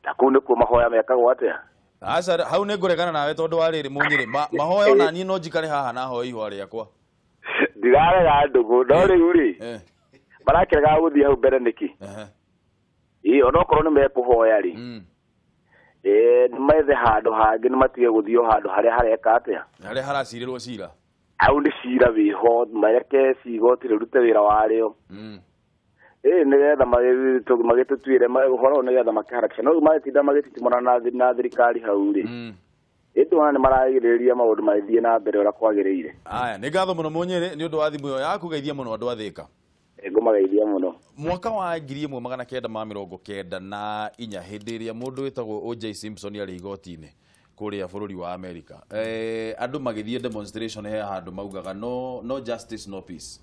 Na kũu nĩkuo mahoya mekagwo atĩa? Aca, hau nĩ ngũregana nawe tondũ wa rĩrĩ Mũnyĩrĩ, mahoya ona niĩ no njikare haha na hoe ihũa rĩakwa. Ndirarega ndũgũ, no rĩu rĩ, marakĩrega gũthiĩ hau mbere nĩkĩ? Onokorwo nĩ mekũhoya rĩ, nĩ methe handũ hangĩ, nĩ matige gũthiĩ o handũ harĩa hareka atĩa? Harĩa haracirĩrwo cira. Hau nĩ cira wĩho, mareke cigoti rĩrute wĩra warĩo. Nĩgetha magĩtũtuĩre ũhoro ũyũ nĩgetha makĩharakisha. No rĩu magĩtinda magĩtitimũrana na thirikari hau rĩ. Ĩndĩ ona nĩ maragirĩrĩria maũndũ magĩthiĩ na mbere ũrĩa kwagĩrĩire. Aya, nĩ ngatho mũno Mũnyĩrĩ nĩ ũndũ wa thimũ ĩyo yaku, geithia mũno andũ a Thĩka. Ngũmageithia mũno. Mwaka wa 1994 hĩndĩ ĩrĩa mũndũ wĩtagwo O.J. Simpson arĩ igoti-inĩ kũrĩa bũrũri wa Amerika, andũ magĩthiĩ demonstration he handũ maugaga no justice no peace.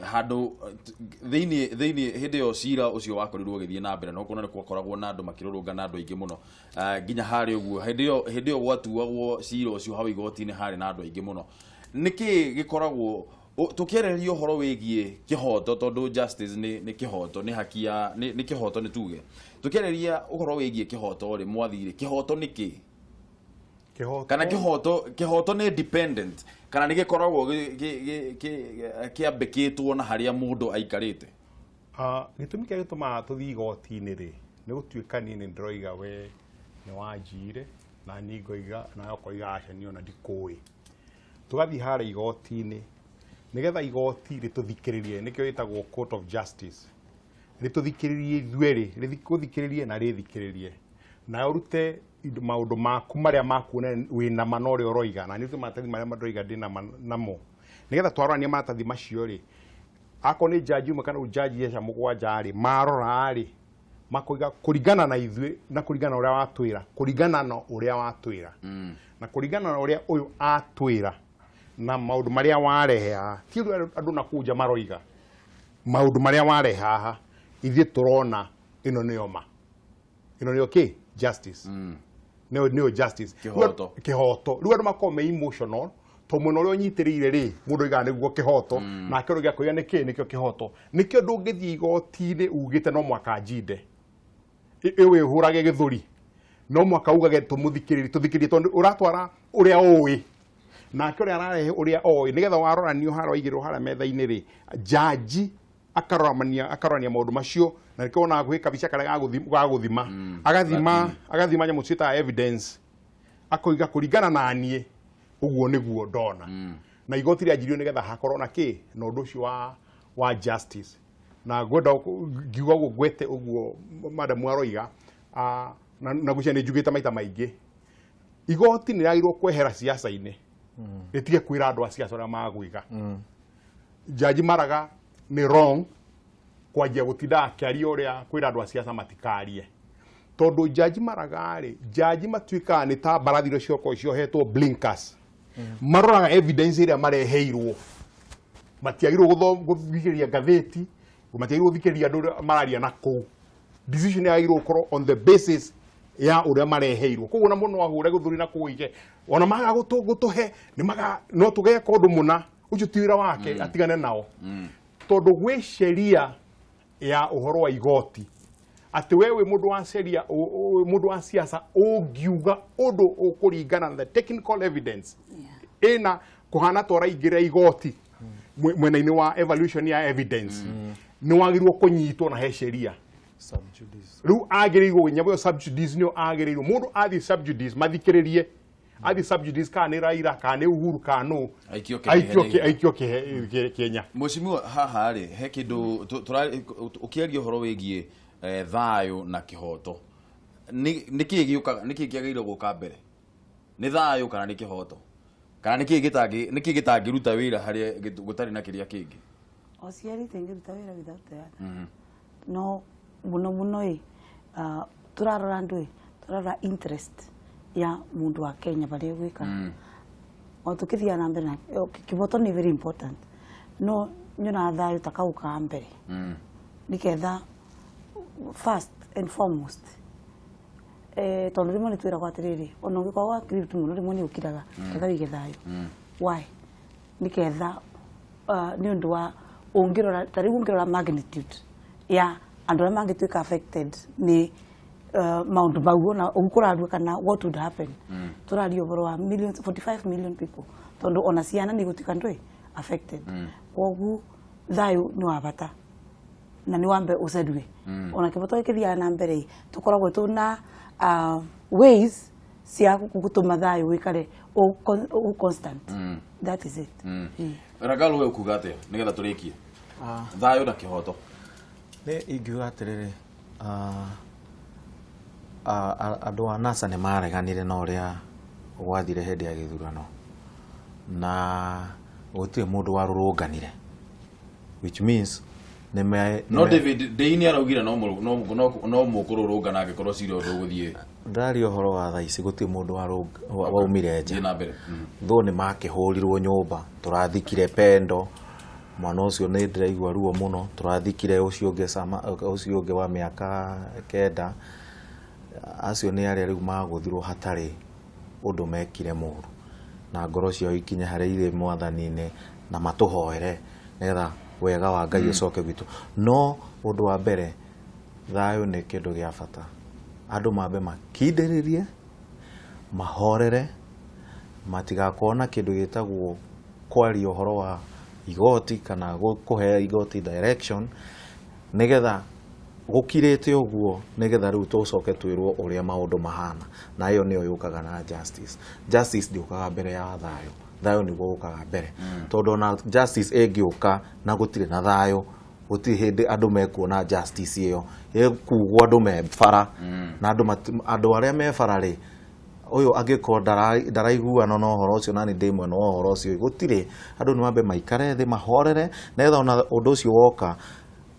Handũ thĩinĩ hĩndĩ ĩyo cira ũcio wakorirwo ũgĩthiĩ na mbere, no kuona nĩ gwakoragwo na andũ makĩrũrũngana andũ aingĩ mũno, nginya harĩ ũguo hĩndĩ ĩyo gwatuagwo cira ũcio hau igoti-inĩ harĩ na andũ aingĩ mũno. Nĩkĩ gĩkoragwo tũkĩarĩrĩria ũhoro wĩgiĩ kĩhoto, tondũ justice nĩ kĩhoto, nĩ haki ya nĩ kĩhoto nĩ tuge. Tũkĩarĩrĩria ũhoro wĩgiĩ kĩhoto rĩ, mwathiri, kĩhoto nĩ kĩ? Kana kĩhoto nĩ dependent, kana nĩ gĩkoragwo kĩambĩkĩtwo na harĩa mũndũ aikarĩte? Gĩtũmi kĩrĩa gĩtũmaga tũthiĩ igoti-inĩ rĩ, nĩ gũtuĩka niĩ nĩ ndĩroiga we nĩ wanjiire, na niĩ ngoiga, nawe ũkoiga aca niĩ ona ndikũĩ. Tũgathiĩ harĩa igoti-inĩ nĩgetha igoti rĩtũthikĩrĩrie, nĩkĩo rĩtagwo court of justice. Rĩtũthikĩrĩrie ithuerĩ, rĩgũthikĩrĩrie na rĩthikĩrĩrie. Nawe ũrute maũndũ maku marĩa makuona wĩna ma na ũrĩa ũroiga, na niĩ ndute maratathi marĩa ndĩroiga ndĩna ma namo, nĩgetha twarorania maratathi macio rĩ, akorwo nĩ jaji ũmwe kana rĩu jaji eca mũgwanja rĩ, marora rĩ, makoiga kũringana na ithuĩ na kũringana na ũrĩa watwĩra, kũringana na ũrĩa watwĩra na kũringana na ũrĩa ũyũ atwĩra na maũndũ marĩa warehe haha, ti ũrĩa andũ na kũu nja maroiga, maũndũ marĩa warehe haha, ithuĩ tũrona ĩno nĩyo ma, ĩno nĩyo kĩ justice, nĩyo justice. Kĩhoto. Kĩhoto. Rĩu andũ makorwo me emotional, to mwena ũrĩa ũnyitĩrĩire rĩ, mũndũ oigaga nĩguo kĩhoto, nake ũrĩa ũngĩ akoiga nĩkĩ nĩkĩo kĩhoto. Nĩkĩo ndũngĩthiĩ igoti-inĩ ugĩte no mwaka njinde, wĩhũrage gĩthũri, no mwaka ugage tũmũthikĩrĩrie, tũthikĩrĩrie, tondũ ũratwara ũrĩa ũĩ, nake ũrĩa ararehe ũrĩa oĩ, nĩgetha waroranio harĩa waigĩrĩrwo harĩa metha-inĩ rĩ, jaji akarorania maũndũ macio, na nĩkĩo wonaga gwĩ kabica karĩa ga gũthima, agathima nyamũ ciĩtaga evidence, akoiga kũringana na niĩ ũguo nĩguo ndona. Na igoti rĩanjirio nĩgetha hakorwo na kĩ na ũndũ ũcio wa justice. Na ngwenda ngiuga ũguo ngwete ũguo madam aroiga, na ngwĩciria nĩ njugĩte maita maingĩ, igoti nĩ rĩagĩrĩirwo kwehera siasa-inĩ, rĩtige kwĩra andũ a siasa ũrĩa magwĩka. Jaji Maraga nĩ wrong kwanjia gũtinda akĩaria ũrĩa kwĩra andũ a siasa matikarie, tondũ Jaji Maraga rĩ, jaji matuĩkaga nĩ ta mbarathi iria ciokorwo ciohetwo blinkers, maroraga evidence ĩrĩa mareheirwo, matiagĩrĩirwo gũthikĩrĩria ngathĩti, matiagĩrĩirwo gũthikĩrĩria andũ ũrĩa mararia na kũu. Decision yagĩrĩirwo gũkorwo on the basis ya ũrĩa mareheirwo. Koguo na mũno ahũre gũthuri na kũu ona maga gũtũhe nĩ maga no tũgeka ũndũ mũna, ũcio ti wĩra wake, atigane nao, tondũ gwĩ sheria ya ũhoro wa igoti atĩ we wĩ mũndũ wa sheria, mũndũ wa siasa ũngiuga ũndũ ũkũringana na the technical evidence ĩna kũhana ta ũraingĩra igoti mwena-inĩ wa evaluation ya evidence, nĩ wagĩrĩirwo kũnyitwo na he sheria. Sub judice. Rĩu agĩrĩirwo nyamũ ĩyo sub judice nĩyo agĩrĩirwo mũndũ athiĩ sub judice, mathikĩrĩrie athiĩ sub judice, kana nĩ Raila kana nĩ Uhuru kana nũ. Aikio. Aikio. Kĩehereire. Aikio Kenya. Mheshimiwa, haha rĩ he kĩndũ ũkĩaria ũhoro wĩgiĩ thayũ na kĩhoto, nĩ kĩĩ gĩũkaga, nĩ kĩĩ kĩagĩrĩire gũka mbere, nĩ thayũ kana nĩ kĩhoto, kana nĩ kĩĩ gĩtangĩruta wĩra harĩa gũtarĩ na kĩrĩa kĩngĩ? O cierĩ itingĩruta wĩra without the other. No mũno mũno ĩ, tũrarora andũ ĩ, tũrarora interest ya mũndũ wa Kenya barĩa gwĩka o tũkĩthiaga na mbere na kĩhoto nĩ very important, no nyonaga thayũ ta kau ka mbere, nĩgetha first and foremost, tondũ rĩmwe nĩ twĩragwo atĩrĩrĩ, ona ũngĩkorwo wakiritu mũno, rĩmwe nĩ ũkiraga ketha wĩige thayũ. Why? Nĩgetha nĩ ũndũ wa ũngĩrora ta rĩu ũngĩrora magnitude ya andũ arĩa mangĩtuĩka affected nĩ maũndũ mau, ona ũguo kũrarua kana what would happen, tũraria ũhoro wa millions, 45 million people, tondũ ona ciana nĩ igũtuĩka ndũĩ affected. Kwoguo thayũ nĩ wa bata na nĩ wambe ũcarue ona kĩboto gĩkĩthiaga na mbere ĩ, tũkoragwo tũna ways cia gũtũma thayũ wĩkare ũ constant. That is it. Ragalo, we ũkuga atĩa nĩgetha tũrĩkie? Thayũ na kĩhoto. Nĩ ingiuga atĩrĩrĩ, andũ a NASA nĩ mareganire na ũrĩa gwathire hĩndĩ ya gĩthurano, na gũtirĩ mũndũ warũrũnganire, which means nĩ me No David Ndĩini araugire no no mũkũrũrũngana angĩkorwo cira ũndũ ũgũthiĩ. Ndaria ũhoro wa thaa ici, gũtirĩ mũndũ waumire nja. Thiĩ na mbere. Though nĩ makĩhũrirwo nyũmba, tũrathikire Pendo, mwana ũcio nĩ ndĩraigua ruo mũno, tũrathikire ũcio ũngĩ Sama, ũcio ũngĩ wa mĩaka 9, acio nĩ arĩa rĩu magũthirwo hatarĩ ũndũ mekire mũru, na ngoro ciao ikinye harĩa irĩ mwathani-inĩ na matũhoere nĩgetha wega wa Ngai ũcoke gwitũ. No ũndũ wa mbere, thayũ nĩ kĩndũ gĩa bata, andũ mambe makindĩrĩrie, mahorere, matigakorwo na kĩndũ gĩtagwo kwaria ũhoro wa igoti kana kũhe igoti direction, nĩgetha gũkirĩte ũguo, nĩgetha rĩu tũcoke twĩrwo ũrĩa maũndũ mahana, na ĩyo nĩyo yũkaga na justice. Justice ndĩũkaga mbere ya thayũ, thayũ nĩguo ũkaga mbere, tondũ ona justice ĩngĩũka na gũtirĩ na thayũ. Gũtirĩ hĩndĩ andũ mekuona justice ĩyo ĩkugwo andũ me bara na andũ andũ arĩa me bara rĩ, ũyũ angĩkorwo ndaraiguana na ũhoro ũcio, nani ndĩ mwena wa ũhoro ũcio, gũtirĩ andũ nĩ mambe maikare thĩ mahorere, nĩgetha ona ũndũ ũcio woka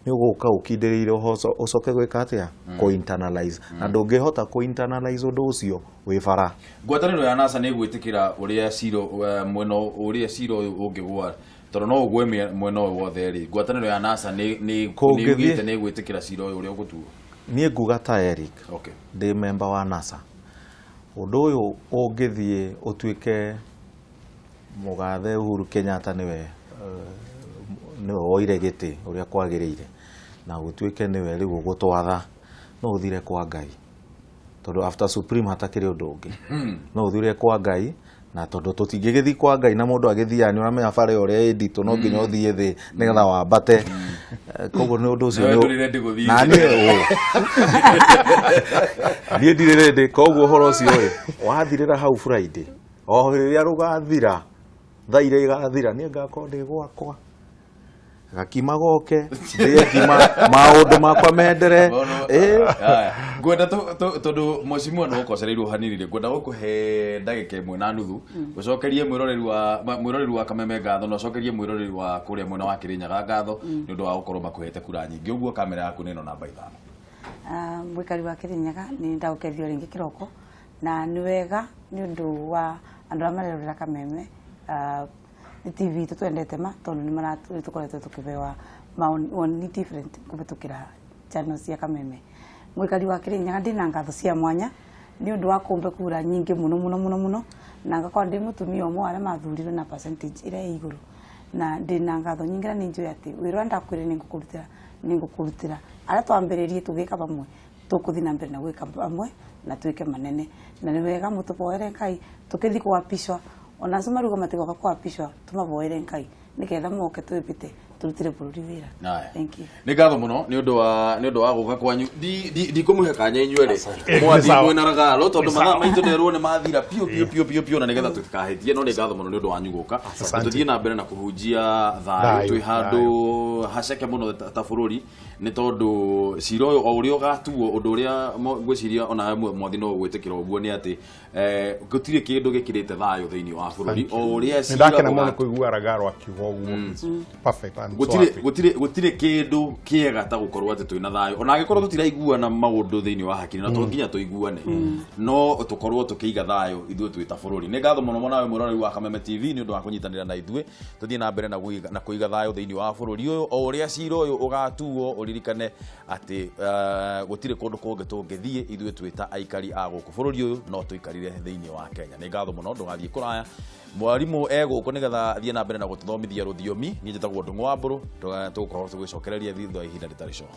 nĩ ũgũka ũkindĩrĩire ũcoke gwĩka atĩa, kũ internalize, na ndũngĩhota kũ internalize ũndũ ũcio wĩ bara. Ngwatanĩro ya NASA nĩ ĩgwĩtĩkĩra ũrĩa cira mwena ũrĩa cira ũyũ ũngĩgwa, tondũ no ũgwe mwena ũyũ wothe rĩ, ngwatanĩro ya NASA nĩ yugĩte nĩ ĩgwĩtĩkĩra cira ũyũ ũrĩa ũgũtuo? Niĩ nguga ta Eric, ndĩ member wa NASA, ũndũ ũyũ ũngĩthiĩ ũtuĩke mũgathe Uhuru Kenyatta nĩwe woire gĩtĩ ũrĩa kwagĩrĩire na gũtuĩke nĩwe rĩu ũgũtwatha, no ũthire kwa Ngai, tondũ after Supreme hatakĩrĩ ũndũ ũngĩ. No ũthire kwa Ngai, na tondũ tũtingĩgĩthiĩ kwa Ngai na mũndũ agĩthiaga nĩ ũramenya bara ũrĩa ĩ nditũ, no nginya ũthiĩ thĩ nĩgetha wambate. Koguo nĩ ũndũ ũcio Nawe ndũrĩ ready gũthiĩ na thĩ. Niĩ ũ. Niĩ ndirĩ ready. Koguo ũhoro ũcio ĩ wathirĩra hau Friday, o rĩrĩa rũgathira, thaa iria igathira, niĩ ngakorwo ndĩ gwakwa, gakima goke ndĩe ngima, maũndũ makwa mendere. Haya, ngwenda tondũ mheshimiwa nĩ ũkocereirwo hanini rĩ, ngwenda gũkũhe ndagĩka ĩmwe na nuthu ũcokerie mwĩroreri wa Kameme ngatho, na ũcokerie mwĩroreri wa kũrĩa mwena wa Kĩrĩnyaga ngatho nĩ ũndũ wa gũkorwo makũhete kura nyingĩ ũguo. Kamera yaku nĩ ĩno namba 5. Ah, mwikari wa Kirinyaga, nĩ ndagũkethio rĩngĩ kĩroko, na nĩ wega nĩ ũndũ wa andũ arĩa marerorera Kameme. Ah, nĩ TV itũ twendete ma, tondũ nĩ tũkoretwo tũkĩbewa mawoni different kũhĩtũkĩra channel cia Kameme. Mwikari wa Kirinyaga, ndĩna ngatho cia mwanya nĩ ũndũ wa kũmbe kura nyingĩ mũno mũno mũno mũno, na ngakorwo ndĩ mũtumia ũmwe wa arĩa mathurirwe na percentage ĩrĩa ĩ igũrũ, na ndĩna ngatho nyingĩ, na nĩ njũĩ atĩ wĩra ũrĩa ndakwĩrire nĩ ngũkũrutĩra, nĩ ngũkũrutĩra. Arĩa twambĩrĩrie tũgĩka hamwe, tũkũthiĩ na mbere na gwĩka hamwe na twĩke manene, na nĩ wega mũtũboere Ngai tũkĩthiĩ kũapishwa, ona acio maruga matigoka kũapishwa, tũmaboere Ngai nĩgetha moke twĩbĩte tũrutĩre bũrũri wĩra. Haya. Thank you. Nĩ ngatho mũno nĩ ũndũ wa gũka kwanyu. Ndikũmũhe kanya inyuerĩ mwathi Sawa. mwĩna ragalo, tondũ Nĩ sawa. mathaa maitũ nderwo nĩ mathira piũ piũ piũ piũ piũ, na nĩgetha tũtikahĩtie, no nĩ ngatho mũno nĩ ũndũ wanyu gũka. Asante. Tũthiĩ na mbere na kũhunjia thayũ. Thayũ, Twĩ handũ haceke mũno ta bũrũri, nĩ tondũ cira ũyũ o ũrĩa ũgatuo, ũndũ ũrĩa ngwĩciria onawe mwathi no ũgwĩtĩkĩra ũguo nĩ atĩ gũtirĩ kĩndũ gĩkĩrĩte thayũ thĩinĩ wa bũrũri, o ũrĩa Nĩ cira ndakena mũno kũigua Ragaro akiuga ũguo. Perfect. I'm so gũtirĩ happy. Gũtirĩ kĩndũ kĩega ta gũkorwo atĩ twĩna thayũ, ona angĩkorwo tũtiraiguana maũndũ thĩinĩ wa hakiri, na to nginya tũiguane, no tũkorwo tũkĩiga thayũ ithuĩ twĩ ta bũrũri. Nĩ ngatho mũno nawe mwĩroreri wa Kameme TV nĩ ũndũ wa kũnyitanĩra na ithuĩ. Tũthiĩ na mbere na kũiga thayũ thĩinĩ wa bũrũri ũyũ. O ũrĩa cira ũyũ ũgatuo, ũririkane atĩ gũtirĩ kũndũ kũngĩ tũngĩthiĩ ithuĩ twĩ ta aikari a gũkũ bũrũri ũyũ, no tũikarire thĩinĩ wa Kenya. Nĩ ngatho mũno, ndũgathiĩ kũraya, mwarimũ egũkũ nĩgetha athiĩ na mbere na gũtũthomithia rũthiomi. Niĩ njĩtagwo Ndung'u wa Mbũrũ. Tũgũkorwo tũgĩcokereria thutha wa ihinda rĩtarĩ coho.